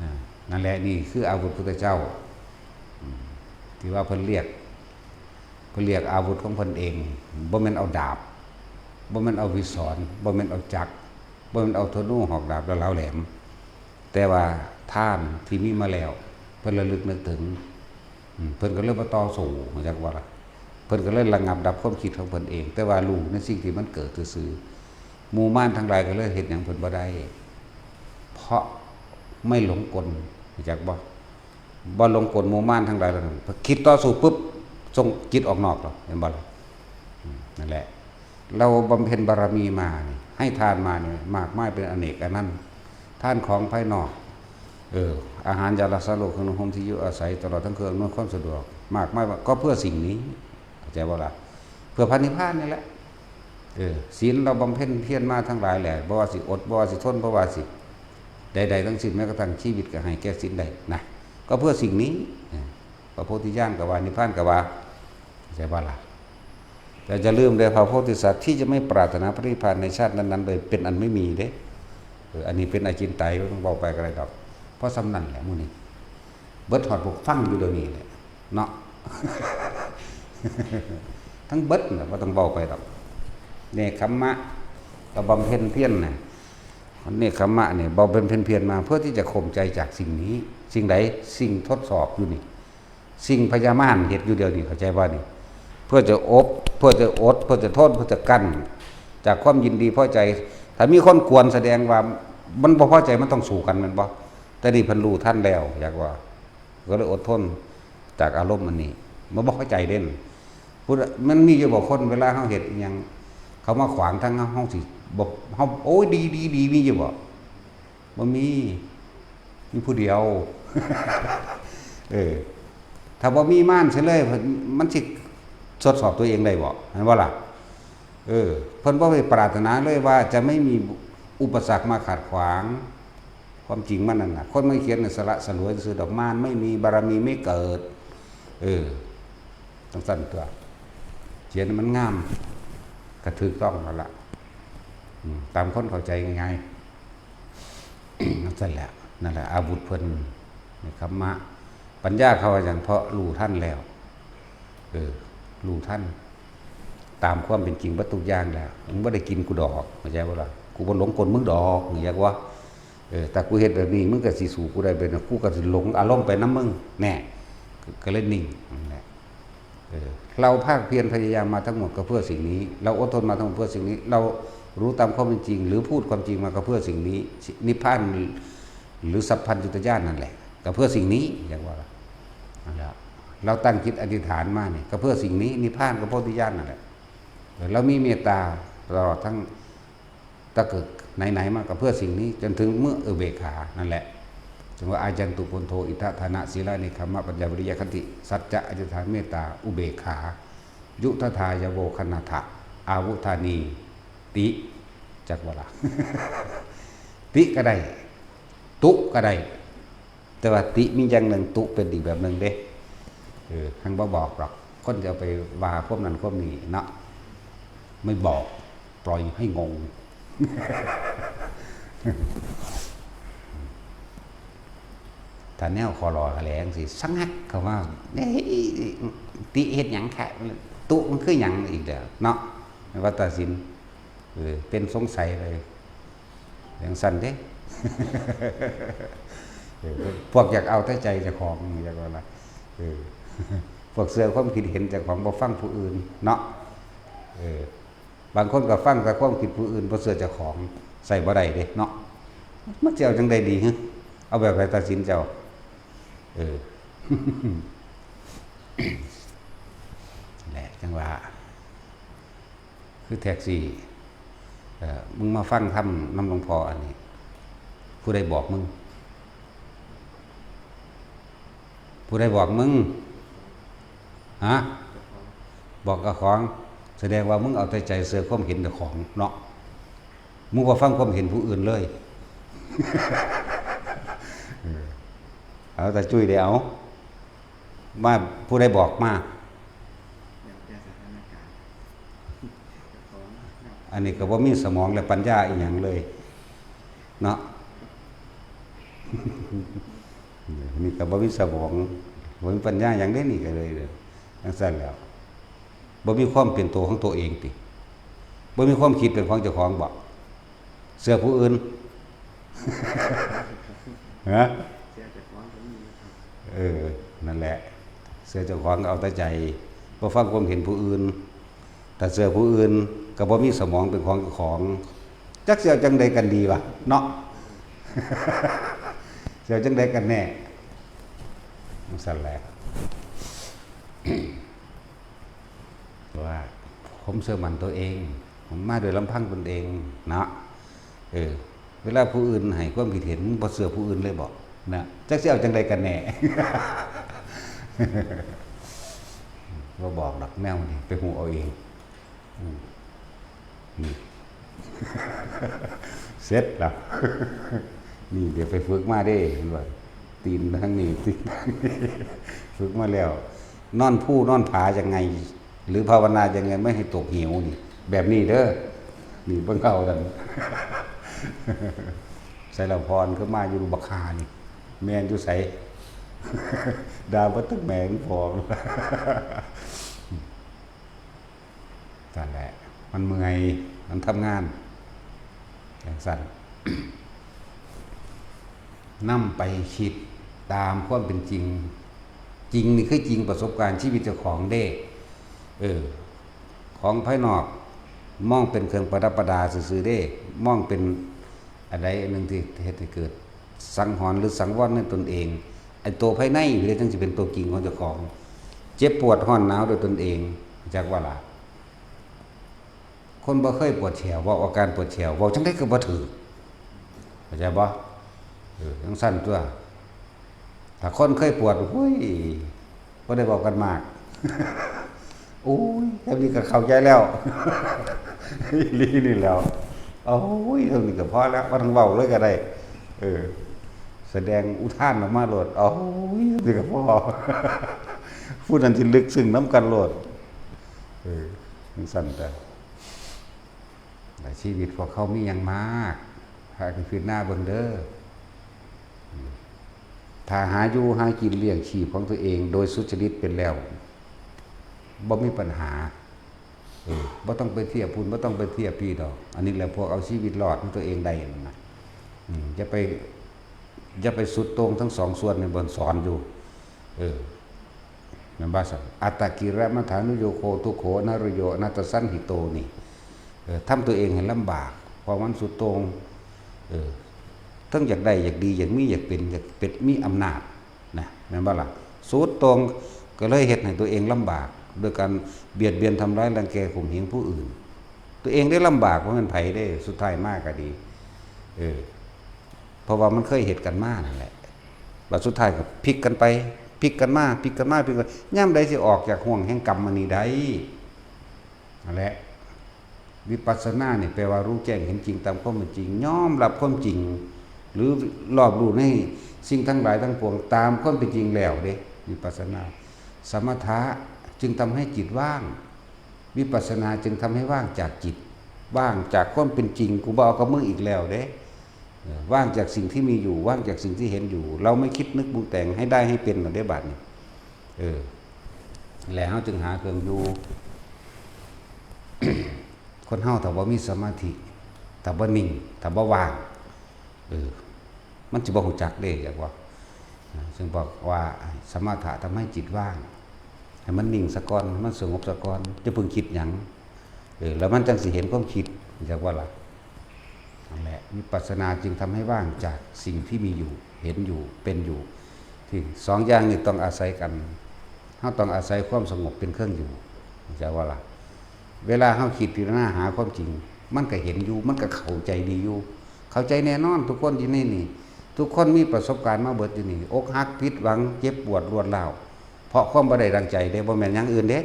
นะ นั่นแหละ นี่คืออาวุธพุทธเจ้า อืม ที่ว่าเพิ่นเรียก เพิ่นเรียกอาวุธของเพิ่นเอง บ่แม่นเอาดาบ บ่แม่นเอาวิสร บ่แม่นเอาจักร บ่แม่นเอาธนูหอกดาบและเหลาแหลม แต่ว่าทานที่มีมาแล้ว เพิ่นระลึกนึกถึง อืม เพิ่นก็เลยบ่ต่อสู้ รู้จักบ่ล่ะ เพิ่นก็เลยระงับดับความคิดของเพิ่นเอง แต่ว่ารู้ในสิ่งที่มันเกิดซื่อๆ หมู่มารทั้งหลายก็เลยเฮ็ดหยังเพิ่นบ่ได้ เพราะไม่หลงกล รู้จักบ่ บ่หลงกลหมู่มารทั้งหลายเหล่านั้น พอคิดต่อสู้ปุ๊บ ส่งจิตออกนอกแล้ว เห็นบ่ล่ะ อืม นั่นแหละ เราบำเพ็ญบารมีมานี่ ให้ทานมานี่ มากมายเป็นอเนกอนันต์ ทานของภายนอก เออ อาหาร ยารักษาโรค เครื่องนุ่งห่ม ที่อยู่อาศัย ตลอดทั้งเครื่องอำนวยความสะดวก มากมาย ก็เพื่อสิ่งนี้ เข้าใจบ่ล่ะ เพื่อพระนิพพานนี่แหละ เออ ศีลเราบำเพ็ญเพียรมาทั้งหลายแหละ บ่ว่าสิอด บ่ว่าสิทน บ่ว่าสิใดๆทั้งสิ้น แม้กระทั่งชีวิตก็ให้แก่ศีลได้นะ ก็เพื่อสิ่งนี้ เออ พระโพธิญาณก็ว่า นิพพานก็ว่า เข้าใจบ่ล่ะ แต่อย่าลืมเด้อ พระโพธิสัตว์ที่จะไม่ปรารถนาพระนิพพานในชาตินั้นๆเลย เป็นอันไม่มีเด้ เออ อันนี้เป็นอจินไตย บ่ต้องเว้าไปก็ได้ดอก เพราะส่ำนั้นแหละมื้อนี้ เบิดฮอดพวกฟังอยู่เดี๋ยวนี้แหละ เนาะ ทั้งเบิดน่ะ บ่ต้องเว้าไปดอก เนกขัมมะ ก็บำเพ็ญเพียรน่ะ เนกขัมมะนี่ บำเพ็ญเพียรมาเพื่อที่จะข่มใจจากสิ่งนี้ สิ่งใด สิ่งทดสอบอยู่นี่ สิ่งพญามารเฮ็ดอยู่เดี๋ยวนี้ เข้าใจบ่นี่ เพื่อจะอบ เพื่อจะอด เพื่อจะทน เพื่อจะกั้น จากความยินดีพอใจ ถ้ามีคนกวนแสดงว่ามันบ่พอใจ มันต้องสู้กัน แม่นบ่ แต่นี่เพิ่นรู้ทันแล้ว อยากว่า ก็เลยอดทนจากอารมณ์อันนี้ มันบ่เข้าใจเด่น ผู้ใด มันมีอยู่บ่คน เวลาเฮาเฮ็ดอิหยัง เขามาขวางทางเฮา เฮาสิบ่ เฮา โอ้ย ดี ดี ดี มีอยู่บ่ บ่มี มีผู้เดียว เออ ถ้าบ่มีมารเสียเลย มันสิทดสอบตัวเองได้บ่ เห็นบ่ล่ะ เออ เพิ่นบ่ได้ปรารถนาเลยว่าจะไม่มีอุปสรรคมาขัดขวาง ความจริงมันนั่นน่ะ คนมาเขียนน่ะสละสลวยซื่อดอก มารไม่มี บารมีไม่เกิด เออ จั่งซั่นตั๊ว เขียนให้มันงาม ก็ถูกต้องแล้วล่ะ อืม ตามคนเข้าใจง่ายๆ จั่งซั่นแหละ นั่นแหละ อาวุธเพิ่น นี่ คัมมะ ปัญญาเขาว่าหยัง เพราะรู้ทันแล้ว เออ รู้ทัน ตามความเป็นจริงเบิดทุกอย่างแล้ว มึงบ่ได้กินกูดอก เข้าใจบ่ล่ะ กูบ่หลงกลมึงดอก เข้าใจบ่ เออ ถ้ากูเฮ็ดแบบนี้ มึงก็สิสู้กูได้แบบนั้น กูก็สิหลงอารมณ์ไปนำมึง แน่ ก็ ก็เลยนิ่ง นั่นแหละ เออ เราภาคเพียรพยายามมาทั้งหมดก็เพื่อสิ่งนี้ เราอดทนมาทั้งหมดเพื่อสิ่งนี้ เรารู้ตามความเป็นจริง หรือพูดความจริงมาก็เพื่อสิ่งนี้ นิพพาน หรือสัพพัญญุตญาณนั่นแหละ ก็เพื่อสิ่งนี้ อย่างว่า นั่นแหละ เราตั้งจิตอธิษฐานมานี่ ก็เพื่อสิ่งนี้ นิพพานก็โพธิญาณนั่นแหละ เออ เรามีเมตตาตลอดทั้ง ตั้งแต่ไหนๆมาก็เพื่อสิ่งนี้ จนถึงเมื่ออุเบกขา นั่นแหละ ถึงว่า อายันตุ ปุณโธ อิทธะ ทานะ ศีละ เนกขัมมะ ปัญญา วิริยะ ขันติ สัจจะ อธิษฐาน เมตตา อุเบกขา ยุทธทายโว คณาถะ อาวุธานี ติ จักบ่ล่ะ ติก็ได้ ตุก็ได้ แต่ว่าติมีอย่างหนึ่ง ตุเป็นอีกแบบหนึ่งเด้ เออ หังบ่บอกดอก คนจะเอาไปว่าความนั้นความนี้เนาะ ไม่บอก ปล่อยให้งง ถ้าแนวคอรอแถลงสิ สงัดเขาว่า เอ้ย ติเฮ็ดหยังคะ ตุมันคือหยังอีกแล้วเนาะ ว่าตัดสิน เออ เป็นสงสัยเลย อย่างสั้นเด้ เออ พวกอยากเอาแต่ใจเจ้าของ อยากว่าล่ะ เออ พวกเชื่อความคิดเห็นเจ้าของ บ่ฟังผู้อื่นเนาะ เออ บางคนก็ฟังแต่ความคิดผู้อื่น บ่เชื่อเจ้าของ ใส่บ่ได้เด้เนาะ มันสิเอาจั่งใดดีฮะ เอาแบบใดตัดสินเจ้า เออ แหละ จั่งว่า คือแท็กซี่ เอ่อ มึงมาฟังธรรมนำหลวงพ่ออันนี้ ผู้ใดบอกมึง ผู้ใดบอกมึง ฮะ บอกเจ้าของ แสดงว่ามึงเอาแต่ใจเชื่อความเห็นเจ้าของเนาะ มึงบ่ฟังความเห็นผู้อื่นเลย เออ เอาแต่จุ้ยเดียว มา ผู้ใดบอกมา แล้วแต่สถานการณ์ เจ้าของ อันนี้ก็บ่มีสมองและปัญญาอีหยังเลย เนาะ นี่ก็บ่มีสมอง บ่มีปัญญาหยังเด้นี่ ก็เลย จั่งซั่นแล้ว บ่มีความเป็นตัวของตัวเองติ บ่มีความคิดเป็นของเจ้าของบ่ เชื่อผู้อื่น ฮะ เชื่อเจ้าของก็มีนะครับ เออ นั่นแหละ เชื่อเจ้าของก็เอาแต่ใจ บ่ฟังความเห็นผู้อื่น ถ้าเชื่อผู้อื่นก็บ่มีสมองเป็นของเจ้าของ จักสิเอาจั่งใดกันดีวะ เนาะ สิเอาจั่งใดกันแน่ จั่งซั่นแหละ ว่าผมเชื่อมั่นตัวเอง ผมมาโดยลำพังตนเองเนาะ เออ เวลาผู้อื่นให้ความคิดเห็น มึงบ่เชื่อผู้อื่นเลยบ่ นะ จักสิเอาจั่งใดกันแน่ บ่บอกดอกแนวนี้ ไปฮู้เอาเอง อืม นี่ เสร็จแล้ว นี่เดี๋ยวไปฝึกมาเด้ เพิ่นว่า ตีนทางนี้ ตีนทางนี้ ฝึกมาแล้ว นอนภูนอนผายังไง หรือภาวนายังไงไม่ให้ตกเหวนี่ แบบนี้เด้อ นี่เบิ่งเอากัน ไสละพรคือมาอยู่บักห่านี่ แม่นอยู่ไส ด่าบ่ตึกแม่งพอ นั่นแหละ มันเมื่อย มันทำงาน จั่งซั่น นำไปคิดตามความเป็นจริง จริงนี่คือจริงประสบการณ์ชีวิตเจ้าของเด้ เออ ของภายนอก มองเป็นเครื่องประดับประดาซื่อๆเด้ มองเป็นอันใดอันหนึ่งที่เฮ็ดให้เกิดสังหรณ์หรือสังวรในตนเอง ไอ้ตัวภายในนี่แหละจั่งสิเป็นตัวจริงของเจ้าของ เจ็บปวดร้อนหนาวด้วยตนเอง จักว่าล่ะ คนบ่เคยปวดแข้ว เว้าอาการปวดแข้ว เว้าจั่งใดก็บ่ถืก เข้าใจบ่ เออ จั่งซั่นตั๊ว ถ้าคนเคยปวด โอ้ย บ่ได้เว้ากันมาก โอ้ย เท่านี้ก็เข้าใจแล้ว อีหลีนี่แหล้ว โอ้ย เท่านี้ก็พอแล้ว บ่ต้องเว้าเลยก็ได้ เออ แสดงอุทานออกมาโลด โอ้ย นี่ก็พอ ผู้นั้นที่ลึกซึ้งนำกันโลด เออ มันสั่นแต่ ชีวิตพวกเขามีอย่างมาก พากันพิจารณาเบิ่งเด้อ ถ้าหาอยู่หากินเลี้ยงชีพของตัวเอง โดยสุจริตเป็นแล้ว บ่มีปัญหา เออ บ่ต้องไปเทียบพุ่น บ่ต้องไปเทียบพี่ดอก อันนี้แหละพวกเอาชีวิตรอดของตัวเองได้นั่นนะ อืม อย่าไป อย่าไปสุดโต่งทั้งสองส่วนนี่ บ่สอนอยู่ เออ แม่นบ่ซั่น อัตตกิลมัฏฐานุโยโค ทุกโขอนัตตโย อนัตตสันหิโตนี่ เออ ทำตัวเองให้ลำบาก เพราะมันสุดโต่ง เออ ทั้งอยากได้ อยากดี อยากมี อยากเป็น อยากเป็น มีอำนาจ นะ แม่นบ่ล่ะ สุดโต่ง ก็เลยเฮ็ดให้ตัวเองลำบาก โดยการเบียดเบียน ทำร้าย รังแก ข่มเหงผู้อื่น ตัวเองได้ลำบาก บ่แม่นไผเด้ สุดท้ายมาก็ดี เออ เพราะว่ามันเคยเฮ็ดกันมานั่นแหละ บัดสุดท้ายก็พลิกกันไป พลิกกันมา พลิกกันมา พลิกกัน ยามใดสิออกจากห่วงแห่งกรรมอันนี้ได้ นั่นแหละ วิปัสสนานี่แปลว่ารู้แจ้งเห็นจริงตามความเป็นจริง ยอมรับความจริง หรือรอบรู้ในสิ่งทั้งหลายทั้งปวงตามความเป็นจริงแล้วเด้ วิปัสสนา สมถะจึงทำให้จิตว่าง วิปัสสนาจึงทำให้ว่างจากจิต ว่างจากความเป็นจริง กูบ่เอากับมึงอีกแล้วเด้ เออ ว่างจากสิ่งที่มีอยู่ ว่างจากสิ่งที่เห็นอยู่ เราไม่คิดนึกปรุงแต่งให้ได้ให้เป็นน่ะเด้ บัดนี้ เออ แล้วเฮาจึงหาเครื่องอยู่ คนเฮาถ้าบ่มีสมาธิ ถ้าบ่นิ่ง ถ้าบ่ว่าง เออ มันสิบ่ฮู้จักเด้ จักว่า อ่า ซึ่งบอกว่าสมถะทำให้จิตว่าง ให้มันนิ่งซะก่อน ให้มันสงบซะก่อน อย่าเพิ่งคิดหยัง เออ แล้วมันจั่งสิเห็นความคิด จักว่าล่ะ นั่นแหละ วิปัสสนาจึงทำให้ว่างจากสิ่งที่มีอยู่ เห็นอยู่ เป็นอยู่ ที่สองอย่างนี้ต้องอาศัยกัน เฮาต้องอาศัยความสงบเป็นเครื่องอยู่ จักว่าล่ะ เวลาเฮาคิดพิจารณาหาความจริง มันก็เห็นอยู่ มันก็เข้าใจดีอยู่ เข้าใจแน่นอน ทุกคนอยู่ในนี่ ทุกคนมีประสบการณ์มาเบิดอยู่นี่ อกหัก ผิดหวัง เจ็บปวด รวดร้าว เพราะความบ่ได้ดังใจเด้ บ่แม่นอย่างอื่นเด้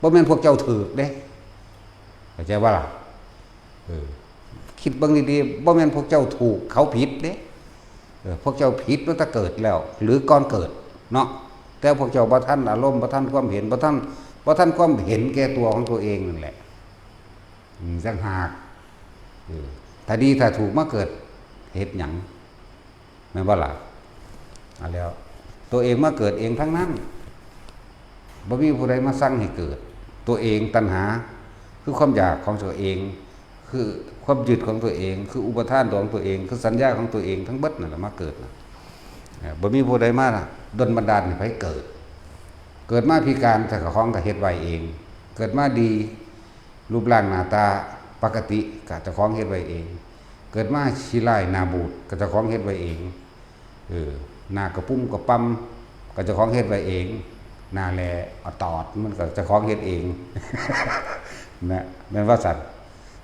บ่แม่นพวกเจ้าถูกเด้ เข้าใจบ่ล่ะ เออ คิดเบิ่งดีๆ บ่แม่นพวกเจ้าถูก เขาผิดเด้ เออ พวกเจ้าผิดตั้งแต่เกิดแล้ว หรือก่อนเกิดเนาะ แต่พวกเจ้าบ่ทันอารมณ์ บ่ทันความเห็น บ่ทัน บ่ทันความเห็นแก่ตัวของตัวเองนั่นแหละ อืม ต่างหาก เออ ถ้าดีถ้าถูกมาเกิด เฮ็ดหยัง แม่นบ่ล่ะ เอาแล้ว ตัวเองมาเกิดเองทั้งนั้น บ่มีผู้ใดมาสั่งให้เกิด ตัวเอง ตัณหา คือความอยากของตัวเอง คือความยึดของตัวเอง คืออุปาทานของตัวเอง คือสัญญาของตัวเอง ทั้งเบิดนั่นแหละมาเกิดน่ะ เออ บ่มีผู้ใดมาดลบันดาลให้ไผเกิด เกิดมาพิการ แต่เจ้าของก็เฮ็ดไว้เอง เกิดมาดี รูปร่างหน้าตาปกติ ก็เจ้าของเฮ็ดไว้เอง เกิดมาขี้ร้ายหน้าบูด ก็เจ้าของเฮ็ดไว้เอง เออ หน้ากระปุ้มกระปำ ก็เจ้าของเฮ็ดไว้เอง หน้าแหล่อตอด มันก็เจ้าของเฮ็ดเอง นะ แม่นว่าซั่น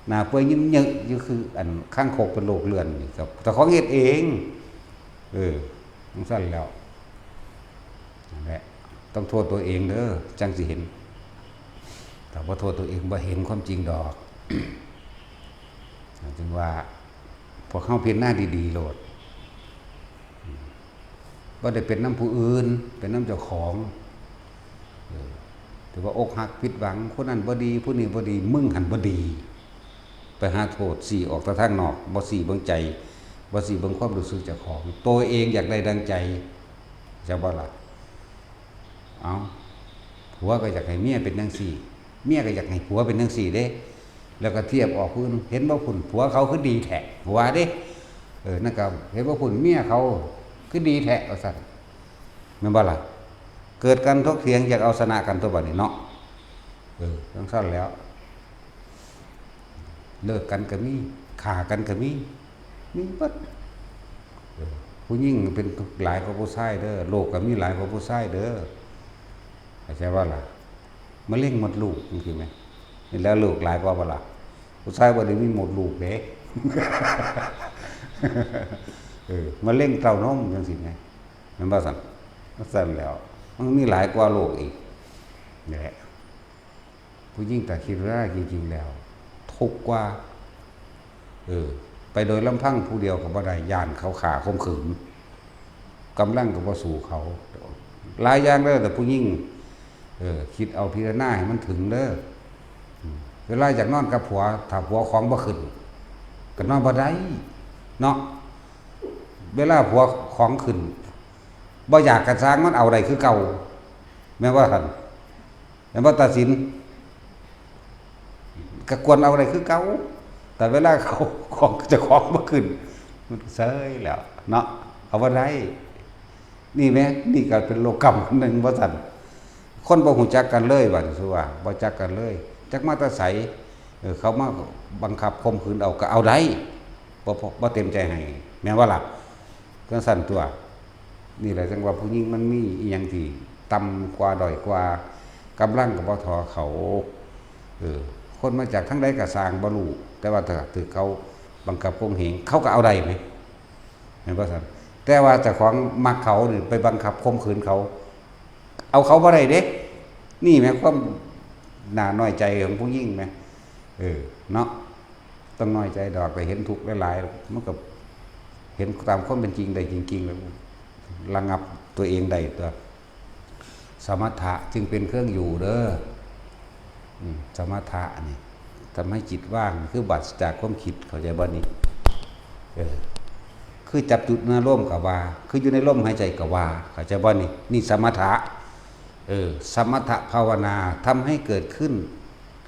หน้าเปื่อยเยิ้มเยอะอยู่คืออันคางคกเป็นโรคเลือนนี่ ก็เจ้าของเฮ็ดเอง เออ จั่งซั่นแล้ว นั่นแหละ ต้องโทษตัวเองเด้อ จั่งสิเห็น ถ้าบ่โทษตัวเอง บ่เห็นความจริงดอก จึงว่า พวกเฮาพิจารณาดีๆ โลด บ่ได้เป็นนำผู้อื่น เป็นนำเจ้าของ เออ ถือว่าอกหักผิดหวัง คนนั้นบ่ดี ผู้นี้บ่ดี มึงหั้นบ่ดี ไปหาโทษ ซี้ออกแต่ทางนอก บ่ซี้เบิ่งใจ บ่ซี้เบิ่งความรู้สึกเจ้าของ ตัวเองอยากได้ดังใจ จักบ่ล่ะ เอ้า ผัวก็อยากให้เมียเป็นจั่งซี้ เมียก็อยากให้ผัวเป็นจั่งซี้เด้ แล้วก็เทียบออกผู้อื่น เห็นบ่พุ้น ผัวเขาคือดีแท้ ว่าเด้ เออ นั่นก็ เห็นบ่พุ้น เมียเขาคือดีแท้ ว่าซั่น แม่นบ่ล่ะ เกิดการถกเถียง อยากเอาชนะกันตั๊วบัดนี้เนาะ เออ จั่งซั่นแล้ว เลิกกันก็มี ฆ่ากันก็มี มีเบิด เออ ผู้หญิงเป็นหลายกว่าผู้ชายเด้อ โรคก็มีหลายกว่าผู้ชายเด้อ เข้าใจบ่ล่ะ มะเร็งมดลูกจั่งซี้แหม นี่แหละโรคหลายกว่าบ่ล่ะ ผู้ชายบ่ได้มีมดลูกเด้ เออ มะเร็งเต้านมจั่งซี้แหม แม่นบ่ซั่น จั่งซั่นแล้ว มันมีหลายกว่าโรคอีก นี่แหละ ผู้หญิงถ้าคิดว่าจริงๆ แล้ว ทุกข์กว่า เออ ไปโดยลำพังผู้เดียวก็บ่ได้ ย้านเขาฆ่าข่มขืน กำลังก็บ่สู้เขา หลายอย่างเด้อ แต่ผู้หญิง เออ คิดเอาพิจารณาให้มันถึงเด้อ อืม เวลาอยากนอนกับผัว ถ้าผัวของบ่ขึ้น ก็นอนบ่ได้ เนาะ เวลาผัวของขึ้น บ่อยากกะซ่าง มันเอาได้คือเก่า แม่นบ่ท่าน แม่นบ่ตาสิน ก็ควรเอาได้คือเก่า แต่เวลาเขาของเจ้าของบ่ขึ้น มันเซยแล้วเนาะ เอาบ่ได้ นี่แหม นี่ก็เป็นโลกกรรมอันหนึ่งว่าซั่น คนบ่ฮู้จักกันเลย บัดนี้ สิว่าบ่จักกันเลย จักมาแต่ไส เออ เขามาบังคับข่มขืนเอาก็เอาได้ บ่ บ่ บ่เต็มใจให้ แม่นบ่ล่ะ จั่งซั่นตั่ว นี่แหละจั่งว่าผู้หญิงมันมีอิหยังที่ต่ำกว่าด้อยกว่า กำลังก็บ่ท่อเขา เออ คนมาจากทางใดก็ซ่างบ่ฮู้ แต่ว่าถ้าถืกเขาบังคับข่มเหง เขาก็เอาได้แหม แม่นบ่ซั่น แต่ว่าเจ้าของมักเขานี่ไปบังคับข่มขืนเขา เอาเขาบ่ได้เด้ นี่แหมความน่าน้อยใจของผู้หญิงแหม เออ เนาะ ต้องน้อยใจดอก แต่เห็นทุกข์หลายๆ มันก็เห็นตามความเป็นจริงได้จริงๆ แล้วระงับตัวเองได้ตัว สมถะจึงเป็นเครื่องอยู่เด้อ อืม สมถะนี่ทำให้จิตว่าง คือปราศจากความคิด เข้าใจบ่นี่ เออ คือจับจุดในลมก็ว่า คืออยู่ในลมหายใจก็ว่า เข้าใจบ่นี่ นี่สมถะ เออ สมถะภาวนาทำให้เกิดขึ้น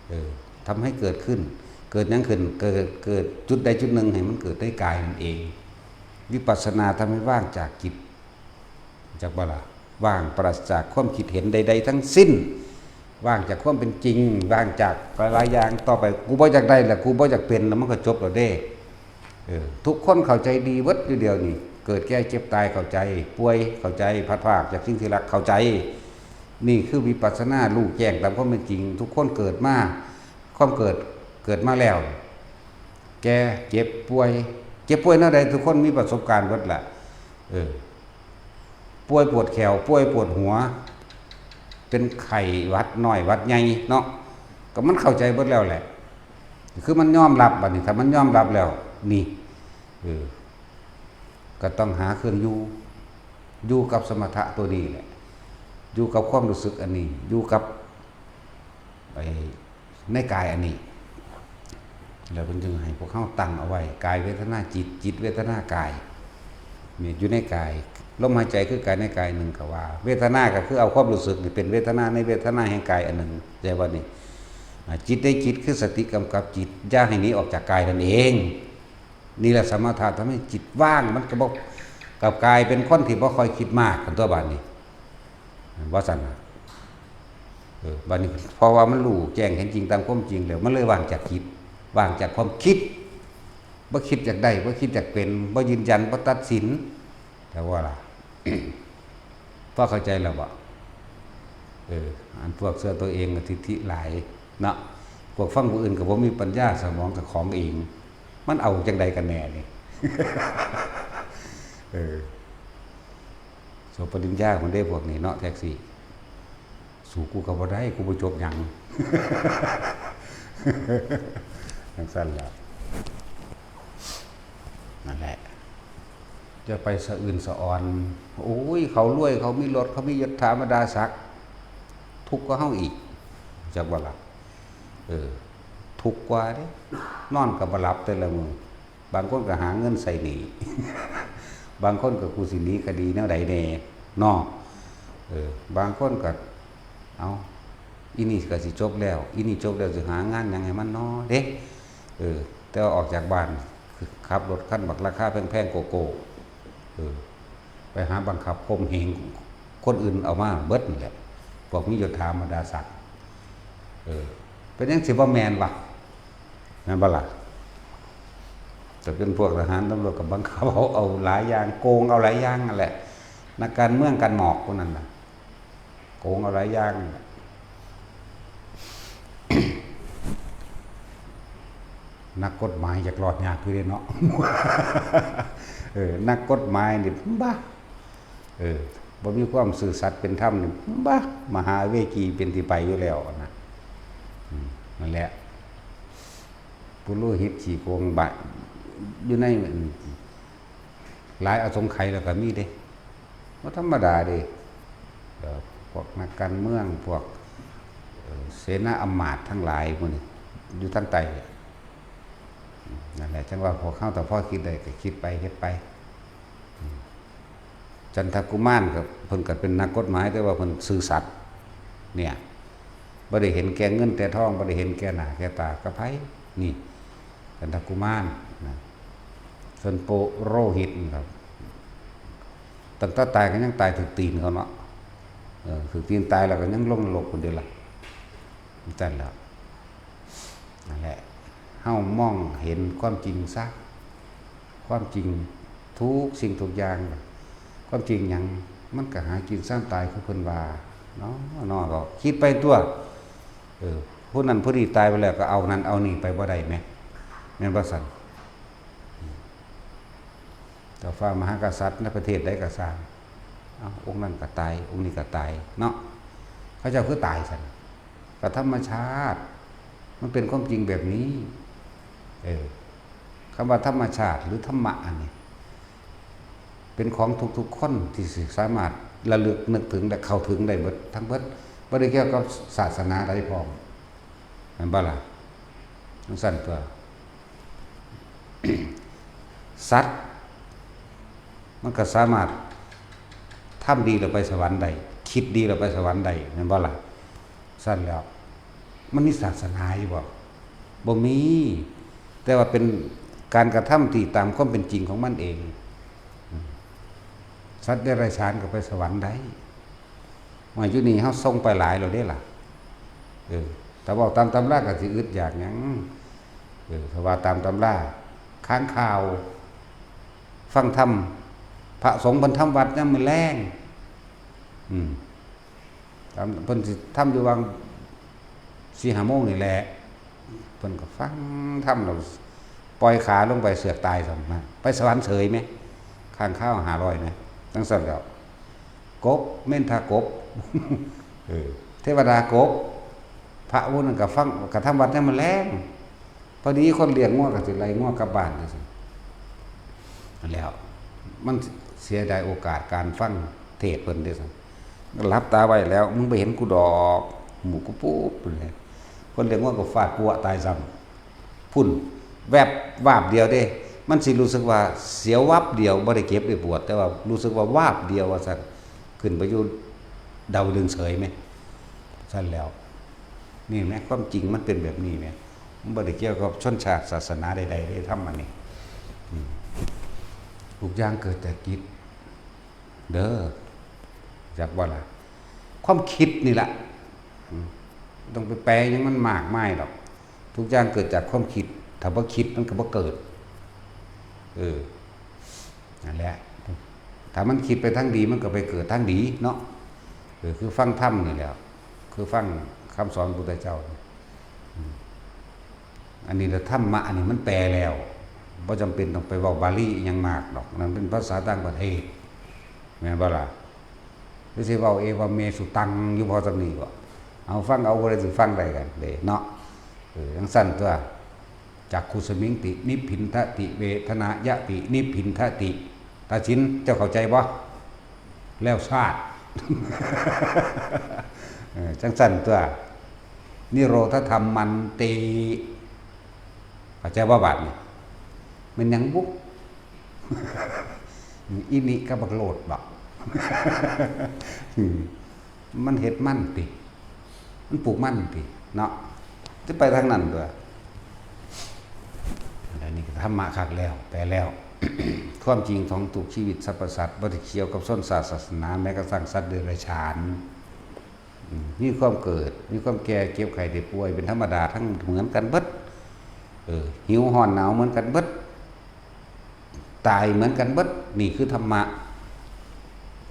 เออ ทำให้เกิดขึ้น เกิดหยังขึ้น เกิด เกิดจุดใดจุดหนึ่งให้มันเกิดในกายนั่นเอง วิปัสสนาทำให้ว่างจากจิต จักบ่ล่ะ ว่างปราศจากความคิดเห็นใดๆทั้งสิ้น ว่างจากความเป็นจริง ว่างจากหลายๆอย่าง ต่อไปกูบ่อยากได้ละ กูบ่อยากเป็นละ มันก็จบแล้วเด้ เออ ทุกคนเข้าใจดีเบิดอยู่เดี๋ยวนี้ เกิดแก่เจ็บตายเข้าใจ ป่วยเข้าใจ พลัดพรากจากสิ่งที่รักเข้าใจ นี่คือวิปัสสนา รู้แจ้งตามความเป็นจริง ทุกคนเกิดมา ความเกิด เกิดมาแล้ว แก่ เจ็บ ป่วย เจ็บป่วยแนวใด ทุกคนมีประสบการณ์เบิดล่ะ เออ ป่วยปวดแข้ว ป่วยปวดหัว เป็นไข้หวัดน้อย หวัดใหญ่เนาะ ก็มันเข้าใจเบิดแล้วแหละ คือมันยอมรับ บัดนี้ ถ้ามันยอมรับแล้ว นี่ เออ ก็ต้องหาเครื่องอยู่ อยู่กับสมถะตัวนี้แหละ อยู่กับความรู้สึกอันนี้ อยู่กับ ไอ้ ในกายอันนี้ แล้วเพิ่นจึงให้พวกเราตั้งเอาไว้ กายเวทนาจิต จิตเวทนากาย นี่อยู่ในกาย ลมหายใจคือกายในกายหนึ่งก็ว่า เวทนาก็คือเอาความรู้สึกนี่เป็นเวทนาในเวทนาแห่งกายอันหนึ่ง เข้าใจบ่นี่ อ่า จิตในจิตคือสติกำกับจิต อย่าให้หนีออกจากกายนั่นเอง นี่แหละสมถะทำให้จิตว่าง มันก็บ่ กลับกลายเป็นคนที่บ่ค่อยคิดมากกันตัวบัดนี้ ว่าซั่นน่ะ เออ บัดนี้ เพราะว่ามันรู้แจ้งเห็นจริงตามความจริงแล้ว มันเลยว่างจากจิต ว่างจากความคิด บ่คิดอยากได้ บ่คิดอยากเป็น บ่ยืนยัน บ่ตัดสิน แต่ว่าล่ะ พอเข้าใจแล้วบ่ เออ อันพวกเชื่อตัวเองก็ทิฐิหลายเนาะ พวกฟังผู้อื่นก็บ่มีปัญญา สมองก็ของเอง มันเอาจั่งใดกันแน่นี่ เออ จบปริญญาพุ้นเด้พวกนี้เนาะ แท็กซี่ สู้กูก็บ่ได้ กูบ่จบหยัง จั่งซั่นล่ะ นั่นแหละ จะไปสะอื่นสะออน โอ้ย เขารวย เขามีรถ เขามียศถาบรรดาศักดิ์ ทุกข์กว่าเฮาอีก จักบ่ล่ะ เออ ทุกข์กว่าเด้ นอนก็บ่หลับแต่ละมื้อ บางคนก็หาเงินใส่หนี้ บางคนก็กูสิหนีคดีแนวใดแน่ เนาะ เออ บางคนก็ เอา อีนี่ก็สิจบแล้ว อีนี่จบแล้วสิหางานหยังให้มันน้อเด้ เออ แต่ว่าออกจากบ้าน ขับรถคันบักราคาแพงๆ โกโก้ เออ ไปหาบังคับข่มเหงคนอื่นเอามาเบิดนั่นแหละ พวกมียศถาบรรดาศักดิ์ เออ เป็นหยังสิบ่แม่นวะ แม่นบ่ล่ะ แต่เป็นพวกทหารตำรวจก็บังคับเอา เอาหลายอย่าง โกงเอาหลายอย่างนั่นแหละ นักการเมืองกันหมอกพวกนั้นน่ะ โกงเอาหลายอย่างนั่นแหละ นักกฎหมายอยากรอดยากอยู่เด้เนาะ เออ นักกฎหมายนี่ บ้า เออ บ่มีความซื่อสัตย์เป็นธรรมนี่ บ้า มหาเวจีเป็นที่ไปอยู่แล้วนะ อืม นั่นแหละ ปุโรหิตขี้โกงบะ อยู่ใน หลายอสงไขยแล้วก็มีเด้ บ่ธรรมดาเด้ เอ่อ พวกนักการเมือง พวก เอ่อ เสนาอำมาตย์ทั้งหลายหมู่นี้ อยู่ทางใต้ นั่นแหละ จั่งว่าพวกเฮาถ้าพอคิดได้ก็คิดไป เฮ็ดไป อืม จันทกุมารก็ เพิ่นก็เป็นนักกฎหมาย แต่ว่าเพิ่นซื่อสัตย์ เนี่ย บ่ได้เห็นแก่เงินแต่ทอง บ่ได้เห็นแก่หน้าแก่ตากับไผ นี่ จันทกุมารนะ ส่วนโปโรหิตนี่ครับ ตั้งแต่ตายก็ยังตายถืกตีนเขาเนาะ เออ ถืกตีนตายแล้วก็ยังลงนรกคนเดียวละ นั่นแหละ นั่นแหละ เฮามองเห็นความจริงซะ ความจริงทุกสิ่งทุกอย่าง ความจริงหยัง มันก็หากินซ่านตายคือเพิ่นว่า เนาะ เนาะ ก็คิดไปตัว เออ ผู้นั้นผู้นี้ตายไปแล้วก็เอานั่นเอานี่ไปบ่ได้แหม แม่นบ่ซั่น เจ้าฟ้ามหากษัตริย์ในประเทศใดก็ซ่าง เอ้า องค์นั้นก็ตาย องค์นี้ก็ตาย เนาะ เขาเจ้าคือตายซั่น ก็ธรรมชาติ มันเป็นความจริงแบบนี้ เออ คำว่าธรรมชาติหรือธรรมะอันนี้ เป็นของทุกๆคนที่สิสามารถระลึกนึกถึงและเข้าถึงได้เบิด ทั้งเบิด บ่ได้เกี่ยวกับศาสนาใดพร้อม แม่นบ่ล่ะ? จั่งซั้นตัว สัตว์ มันก็สามารถทำดีแล้วไปสวรรค์ได้ คิดดีแล้วไปสวรรค์ได้ แม่นบ่ล่ะ? ซั้นแล้ว มันมีศาสนาอยู่บ่? บ่มี แต่ว่าเป็นการกระทำที่ตามความเป็นจริงของมันเอง อืม สัตว์เดรัจฉานก็ไปสวรรค์ได้ ว่าอยู่นี่เฮาส่งไปหลายแล้วเด้ล่ะ เออ ถ้าเว้าตามตำราก็สิอึดอยากหยัง เออ ถ้าว่าตามตำรา ค้างคาว ฟังธรรม พระสงฆ์เพิ่นทำวัดยามมื้อแลง อืม ตาม เพิ่นสิทำอยู่หว่างสี่ห้าโมงนี่แหละ เพิ่นก็ฟังธรรมแล้ว ปล่อยขาลงไปเสือกตายซ้ำนะ ไปสวรรค์เสยแหม ค้างคาวห้าร้อยนะ จั่งซั้นแล้ว กบ เมนทากบ เออ เทวดากบ พระผู้นั้นก็ฟัง ก็ทำวัดยามมื้อแลง พอดีคนเลี้ยงงัวก็สิไล่งัวกลับบ้านจั่งซี้ แล้ว มันเสียดายโอกาสการฟังเทศน์เพิ่นเด้ซั่น หลับตาไว้แล้ว มึงบ่เห็นกูดอก หมู่กูปุ๊บเลย คนเลี้ยงงัวก็ฟาดปัวตายซ้ำ พุ้น แวบ วาบเดียวเด้ มันสิรู้สึกว่าเสียววับเดียว บ่ได้เจ็บได้ปวด แต่ว่ารู้สึกว่าวาบเดียวว่าซั่น ขึ้นไปอยู่ดาวดึงส์เสยแหม ซั้นแล้ว นี่แหม ความจริงมันเป็นแบบนี้แหม มันบ่ได้เกี่ยวกับชนชาติศาสนาใดๆเด้ ธรรมะนี่ อืม ทุกอย่างเกิดจากจิต เด้อ จักบ่ล่ะ ความคิดนี่ล่ะ อืม ต้องไปแปลหยังมันมากมายดอก ทุกอย่างเกิดจากความคิด ถ้าบ่คิดมันก็บ่เกิด เออ นั่นแหละ ถ้ามันคิดไปทางดีมันก็ไปเกิดทางดีเนาะ เออ คือฟังธรรมนี่แหละ คือฟังคำสอนพุทธเจ้า อืม อันนี้ละธรรมะ อันนี้มันแปลแล้ว บ่จำเป็นต้องไปเว้าบาลีอิหยังมากดอก นั่นเป็นภาษาต่างประเทศ แม่นบ่ล่ะ? หรือสิเว้าเอวะเมสุตังอยู่พอส่ำนี้บ่? เอาฟังเอา ผู้ใดสิฟังได้กันเด้เนาะ เออ จั่งซั้นตัว จักขุสมิงติ นิพพินทติ เวทนายะปิ นิพพินทติ ตาสิน เจ้าเข้าใจบ่? แล้วซาด เออ จั่งซั้นตัว นิโรธธรรมมันติ เข้าใจบ่บาดนี้? แม่นหยังบุ? อีนี่กับบักโลดบ่? อืม มันเฮ็ดมันติ มันปลูกมันติ เนาะ สิไปทางนั้นตั๊ว อันนี้ก็ธรรมะคักแล้ว แปลแล้ว ความจริงของทุกชีวิตสรรพสัตว์ บ่ได้เกี่ยวกับชนชาติศาสนา แม้กระทั่งสัตว์เดรัจฉาน อืม มีความเกิด มีความแก่ เจ็บไข้ได้ป่วย เป็นธรรมดาทั้งเหมือนกันเบิด เออ หิวร้อนหนาวเหมือนกันเบิด ตายเหมือนกันเบิด นี่คือธรรมะ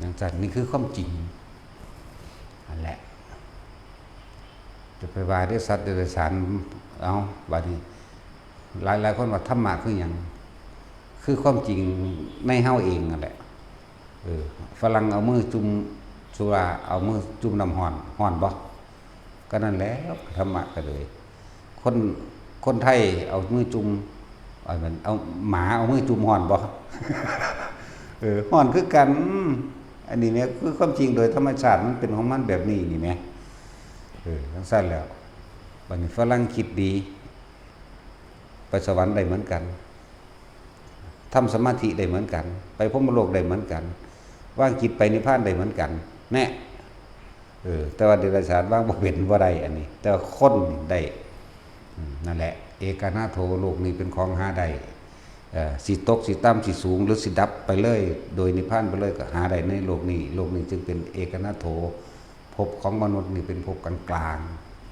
จั่งซั้น นี่คือความจริง นั่นแหละ จะไปว่าเด้อสัตว์เดรัจฉาน เอ้า บาดนี้ หลายๆคนว่าธรรมะคือหยัง? คือความจริงในเฮาเองนั่นแหละ เออ ฝรั่งเอามือจุ่มสุรา เอามือจุ่มน้ำร้อน ร้อนบ่? ก็นั่นแหละ ธรรมะก็เลย คน คนไทยเอามือจุ่ม เอา เอา หมาเอามือจุ่มร้อนบ่? เออ ร้อนคือกัน อันนี้แหมคือความจริงโดยธรรมชาติมันเป็นของมันแบบนี้นี่แหม เออ จั่งซั้นแล้ว บัดนี้ฝรั่งคิดดี ไปสวรรค์ได้เหมือนกัน ทำสมาธิได้เหมือนกัน ไปพรหมโลกได้เหมือนกัน วางจิตไปนิพพานได้เหมือนกัน แน่ เออ แต่ว่าเดรัจฉานวางบ่เป็น บ่ได้อันนี้ แต่ว่าคนนี่ได้ อืม นั่นแหละ เอกนาโถ โลกนี้เป็นของหาได้ เอ่อ สิตก สิต่ำ สิสูง หรือสิดับไปเลย โดยนิพพานไปเลย ก็หาได้ในโลกนี้ โลกนี้จึงเป็นเอกนาโถ ภพของมนุษย์นี่เป็นภพกลาง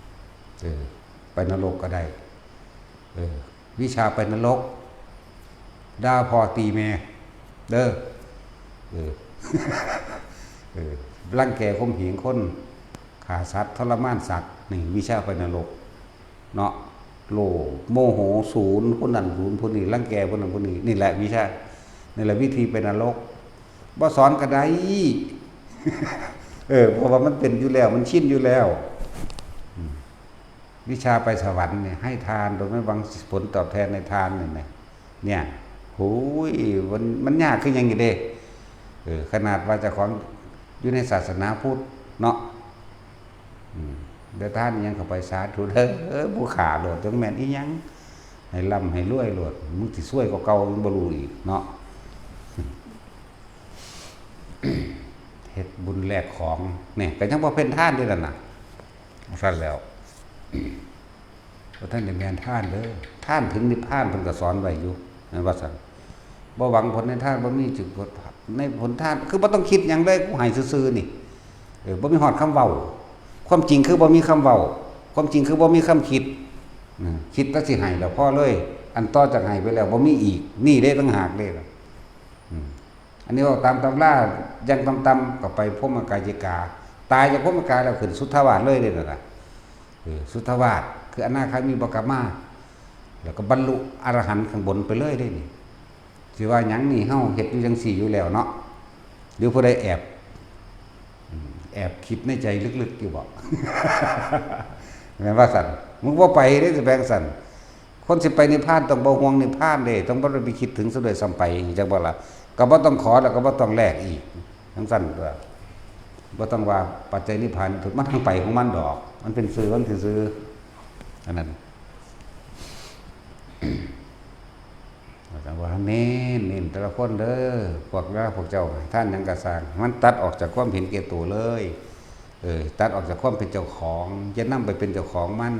ๆ เออ ไปนรกก็ได้ เออ วิชาไปนรก ด่าพ่อตีแม่ เด้อ เออ เออ รังแกข่มเหงคน ฆ่าสัตว์ ทรมานสัตว์ นี่วิชาไปนรก เนาะ โลภ โมโห ศูนย์ ผู้นั้นศูนย์ ผู้นี้ รังแกผู้นั้นผู้นี้ นี่แหละวิชา นี่แหละวิธีไปนรก บ่สอนก็ได้ เออ เพราะว่ามันเป็นอยู่แล้ว มันชินอยู่แล้ว อืม วิชาไปสวรรค์เนี่ย ให้ทานโดยไม่หวังผลตอบแทนในทานเนี่ยนะ เนี่ย โหย มัน มันยากคือหยังอยู่เด้ เออ ขนาดว่าเจ้าของอยู่ในศาสนาพุทธเนาะ อืม เดี๋ยวทานอิหยังเข้าไป สาธุเด้อ ผู้ฆ่าโลด จั่งแม่นอิหยัง ให้ร่ำให้รวยโลด มึงสิซวยกว่าเก่า มึงบ่รู้อีกเนาะ เฮ็ดบุญแลกของ เนี่ย ก็ยังบ่เป็นทานเด้นั่นน่ะ ซั่นแล้ว บ่ทันได้แม่นทานเด้อ ทานถึงนิพพานเพิ่นก็สอนไว้อยู่ แม่นว่าซั่น บ่หวังผลในทาน บ่มีจุดผลในผลทาน คือบ่ต้องคิดหยังเลย กูให้ซื่อๆ นี่ เออ บ่มีฮอดคำเว้า ความจริงคือบ่มีคำเว้า ความจริงคือบ่มีคำคิด นะ คิดแต่สิให้แล้วพอเลย อันต่อจากให้ไปแล้วบ่มีอีก นี่เด้ต่างหากเด้ อืม อันนี้เว้าตามตำรา อย่างต่ำๆ ก็ไปพรหมกายิกา ตายจากพรหมกาแล้วขึ้นสุทธาวาสเลยเด้นั่นน่ะ เออ สุทธาวาส คืออนาคามีบ่กลับมา แล้วก็บรรลุอรหันต์ข้างบนไปเลยเด้นี่ สิว่าหยังนี่ เฮาเฮ็ดอยู่จั่งซี้อยู่แล้วเนาะ หรือผู้ใดแอบ อืม แอบคิดในใจลึกๆ อยู่บ่ แม่นว่าซั่น มึงบ่ไปเด้ สิแปลงซั่น คนสิไปนิพพานต้องบ่ห่วงนิพพานเด้ ต้องบ่ได้ไปคิดถึงซะด้วยซ้ำไป จั่งบ่ล่ะ ก็บ่ต้องขอแล้วก็บ่ต้องแลกอีก จั่งซั่นตัว บ่ต้องว่าปัจจัยนิพพาน มันทางไปของมันดอก มันเป็นซื่อมันซื่อๆ อันนั้น อาจารย์ว่า เน้น เน้นแต่ละคนเด้อ พวกเรา พวกเจ้า ท่านหยังกะสร้าง มันตัดออกจากความเห็นแก่ตัวเลย เออ ตัดออกจากความเป็นเจ้าของ จะนำไปเป็นเจ้าของมัน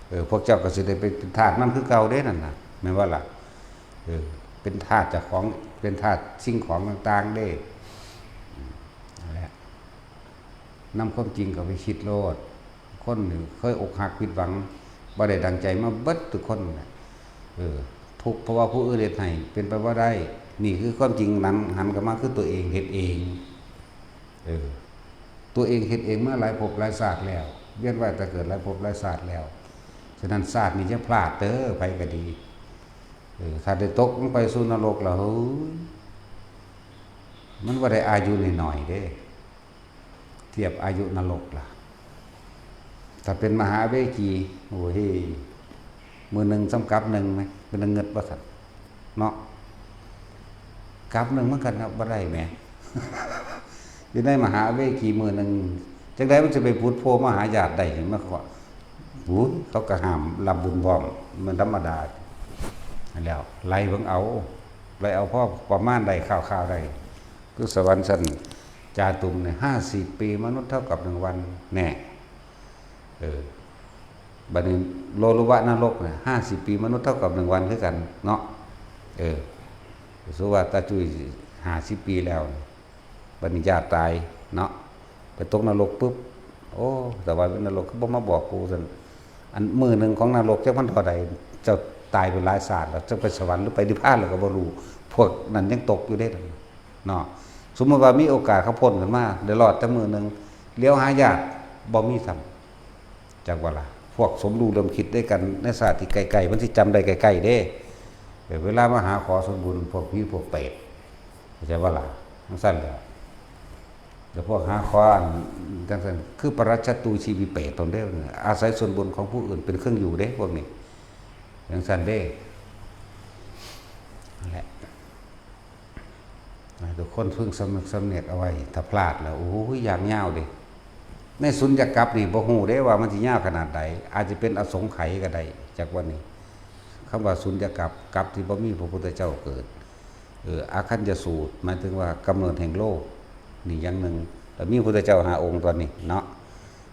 เออ พวกเจ้าก็สิได้ไปเป็นทาสมันคือเก่าเด้นั่นน่ะ แม่นบ่ล่ะ เออ เป็นทาสเจ้าของ เป็นทาสสิ่งของต่างๆ เด้ อืม นั่นแหละ นำความจริงเข้าไปคิดโลด คนนี่เคยอกหักผิดหวัง บ่ได้ดังใจมาเบิดทุกคนน่ะ เออ ทุกข์เพราะว่าผู้อื่นเฮ็ดให้ เป็นไปบ่ได้ นี่คือความจริง หัน หันกลับมาคือตัวเองเฮ็ดเอง เออ ตัวเองเฮ็ดเองมาหลายภพหลายชาติแล้ว เวียนว่ายตายเกิดหลายภพหลายชาติแล้ว ฉะนั้นชาตินี้อย่าพลาดเด้อ ไผก็ดี เออ ถ้าได้ตกลงไปสู่นรกแล้ว เฮ้ย มันบ่ได้อายุน้อยๆ เด้ เทียบอายุนรกล่ะ ถ้าเป็นมหาเวจี โอ้ย มื้อหนึ่งส่ำกับหนึ่งไหม เป็นเงินบ่ซั่น เนาะ กับหนึ่งมันก็นับบ่ได้แหม อยู่ในมหาเวจีมื้อหนึ่ง จั่งใดมันสิไปผุดโผล่มาหาญาติได้ มันก็ หูย เขาก็ห้ามรับบุญพร้อม มันธรรมดา แล้ว ไล่เบิ่งเอา ไล่เอาพอประมาณได้ คร่าวๆ ได้ คือสวรรค์ชั้นจาตุมเนี่ย ห้าสิบปีมนุษย์เท่ากับหนึ่งวัน แน่ เออ บัดนี้โลลุวะนรกเนี่ย ห้าสิบปีมนุษย์เท่ากับหนึ่งวันคือกันเนาะ เออ สมมุติว่าตาจุ้ยห้าสิบปีแล้ว บัดนี้ญาติตายเนาะ ไปตกนรกปุ๊บ โอ้ สบายเป็นนรก คือบ่มาบอกกูซั่น อันมื้อหนึ่งของนรกจักมันเท่าใด เจ้าตายไปหลายชาติแล้ว เจ้าไปสวรรค์หรือไปนิพพานแล้วก็บ่รู้ พวกนั้นยังตกอยู่เด้เนาะ สมมุติว่ามีโอกาสเขาพ้นขึ้นมา ได้รอดแต่มื้อหนึ่ง เหลียวหาญาติ บ่มีซ้ำ จักว่าล่ะ พวกสมรู้ร่วมคิดด้วยกันในชาติที่ใกล้ๆ มันสิจำได้ใกล้ๆ เด้ เออ เวลามาหาขอส่วนบุญ พวกผีพวกเปรต เข้าใจบ่ล่ะ จั่งซั้นแหละ แต่พวกหาขออันจั่งซั้น คือปรัชญาตูชีวิเปรตตนเด้อ อาศัยส่วนบุญของผู้อื่นเป็นเครื่องอยู่เด้ พวกนี้ จั่งซั้นเด้ นั่นแหละ ทุกคนพึงสำนึกสำเนียกเอาไว้ ถ้าพลาดแล้ว โอ้ย อย่างยาวเด้ ในสุญญกัปนี่บ่ฮู้เด้ว่ามันสิยาวขนาดใด อาจจะเป็นอสงไขยก็ได้ จักวันนี้ คำว่าสุญญกัป กัปที่บ่มีพระพุทธเจ้าเกิด เออ อาคัญญสูตร หมายถึงว่ากำเนิดแห่งโลก นี่อย่างหนึ่ง แล้วมีพระพุทธเจ้าห้าองค์ตอนนี้เนาะ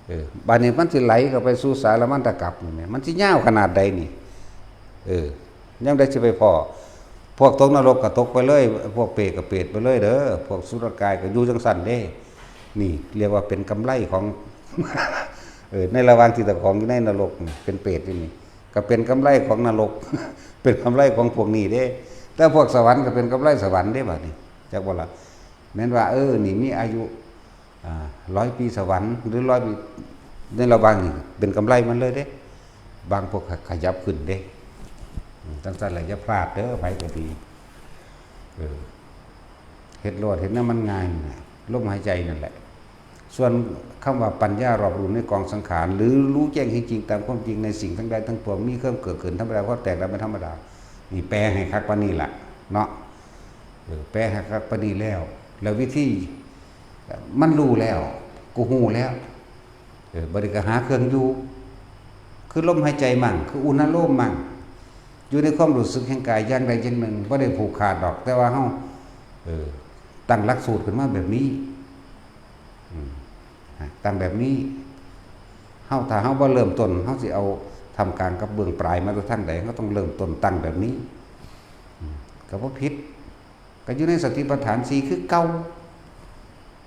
เออ บัดนี้มันสิไหลเข้าไปสู่สารมัณฑกัปนี่แหม มันสิยาวขนาดใดนี่ เออ ยามใดสิไปพ้อ พวกตกนรกก็ตกไปเลย พวกเปรตก็เปรตไปเลยเด้อ พวกสุรกายก็อยู่จังซั่นเด้ นี่เรียกว่าเป็นกำไรของ เออ ในระหว่างที่เจ้าของอยู่ในนรกนี่ เป็นเปรตอยู่นี่ ก็เป็นกำไรของนรก เป็นกำไรของพวกนี้เด้ แต่พวกสวรรค์ก็เป็นกำไรสวรรค์เด้บัดนี้ จักบ่ล่ะ แม่นว่า เออ นี่มีอายุ อ่า ร้อยปีสวรรค์ หรือร้อยปี ในระหว่างนี้เป็นกำไรมันเลยเด้ บางพวกขยับขึ้นเด้ อืม จังซั่นแหละ อย่าพลาดเด้อ ไผก็ดี เออ เฮ็ดโลด เฮ็ดแนวมันง่ายนั่นแหละ ลมหายใจนั่นแหละ ส่วนคำว่าปัญญารอบรู้ในกองสังขาร หรือรู้แจ้งเห็นจริงตามความจริงในสิ่งทั้งหลายทั้งปวง มีความเกิดขึ้นธรรมดา ความแตกดับเป็นธรรมดา นี่แปลให้คักปานนี้ล่ะ เนาะ เออ แปลให้คักปานนี้แล้ว แล้ววิธี มันรู้แล้ว กูฮู้แล้ว เออ บัดนี้ก็หาเครื่องอยู่ คือลมหายใจมั่ง คืออุณาโลมมั่ง อยู่ในความรู้สึกแห่งกายอย่างใดอย่างหนึ่ง บ่ได้ผูกขาดดอก แต่ว่าเฮา เออ ตั้งหลักสูตรขึ้นมาแบบนี้ อืม ตั้งแบบนี้ เฮา ถ้าเฮาบ่เริ่มต้น เฮาสิเอาท่ามกลางกับเบื้องปลายมาแต่ทางใด เฮาต้องเริ่มต้นตั้งแบบนี้ อืม ก็บ่ผิด ก็อยู่ในสติปัฏฐานสี่คือเก่า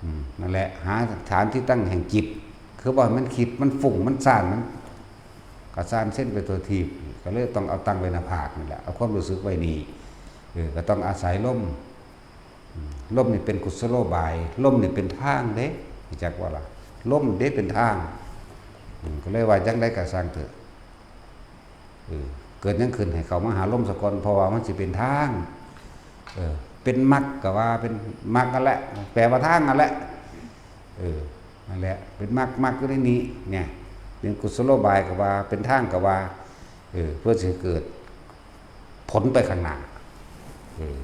อืม นั่นแหละ หาฐานที่ตั้งแห่งจิต คือว่ามันคิด มันฟุ้ง มันซ่าน มันก็ซ่านเส้นไปทั่วทีป ก็เลยต้องเอาตั้งไว้หน้าผากนี่แหละ เอาความรู้สึกไว้นี่ เออ ก็ต้องอาศัยลม อืม ลมนี่เป็นกุศโลบาย ลมนี่เป็นทางเด้ รู้จักบ่ล่ะ ลมเด้เป็นทาง อืม ก็เลยว่าจั่งใดก็ซ่างเถอะ เออ เกิดหยังขึ้นให้เข้ามาหาลมซะก่อน เพราะว่ามันสิเป็นทาง เออ เป็นมรรคก็ว่าเป็นมรรคนั่นแหละ แปลว่าทางนั่นแหละ เออ นั่นแหละ เป็นมรรค มรรคอยู่ในนี้ เนี่ย เป็นกุศโลบายก็ว่า เป็นทางก็ว่า เออ เพื่อสิเกิดผลไปข้างหน้า เออ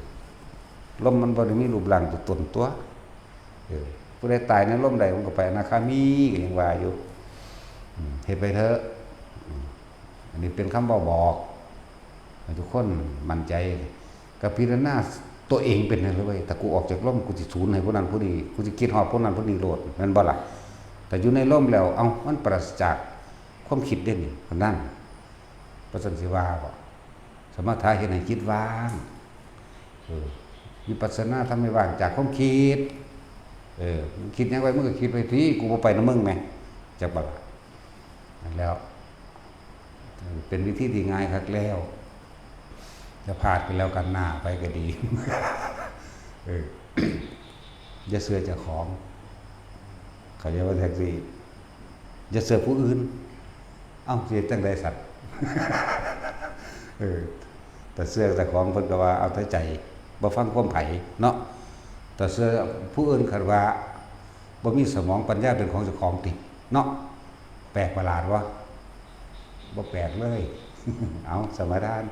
ลมมันบ่ได้มีรูปร่างตัวตนตัว เออ ผู้ใดตายในลมใดมันก็ไปอนาคามี ก็ยังว่าอยู่ อืม เฮ็ดไปเถอะ อืม อันนี้เป็นคำเว้าบอก ให้ทุกคนมั่นใจ ก็พิจารณาตัวเองเป็นนั่นเลยเว้ย ถ้ากูออกจากลม กูสิสูญให้ผู้นั้นผู้นี้ กูสิคิดฮอดผู้นั้นผู้นี้โลด แม่นบ่ล่ะ แต่อยู่ในลมแล้ว เอ้า มันปราศจากความคิดเด้นี่ นั่น บ่ซั่นสิว่าบ่ สมถะเฮ็ดให้จิตว่าง เออ วิปัสสนาทำให้ว่างจากความคิด เออ มึงคิดหยังไว้ มึงก็คิดไปติ กูบ่ไปนำมึงแหม จักบ่ล่ะ นั่นแล้ว เป็นวิธีที่ง่ายคักแล้ว จะพลาดกันแล้วกันหน้าไปก็ดี เออ อย่าเชื่อเจ้าของ เขาเรียกว่าแท็กซี่ อย่าเชื่อผู้อื่น เอ้า สิเฮ็ดจั่งใดสัตว์ เออ แต่เชื่อเจ้าของเพิ่นก็ว่าเอาแต่ใจ บ่ฟังความไผเนาะ แต่เชื่อผู้อื่นคันว่า บ่มีสมองปัญญาเป็นของเจ้าของติ เนาะ แปลกประหลาดวะ บ่แปลกเลย เอา สมาทาน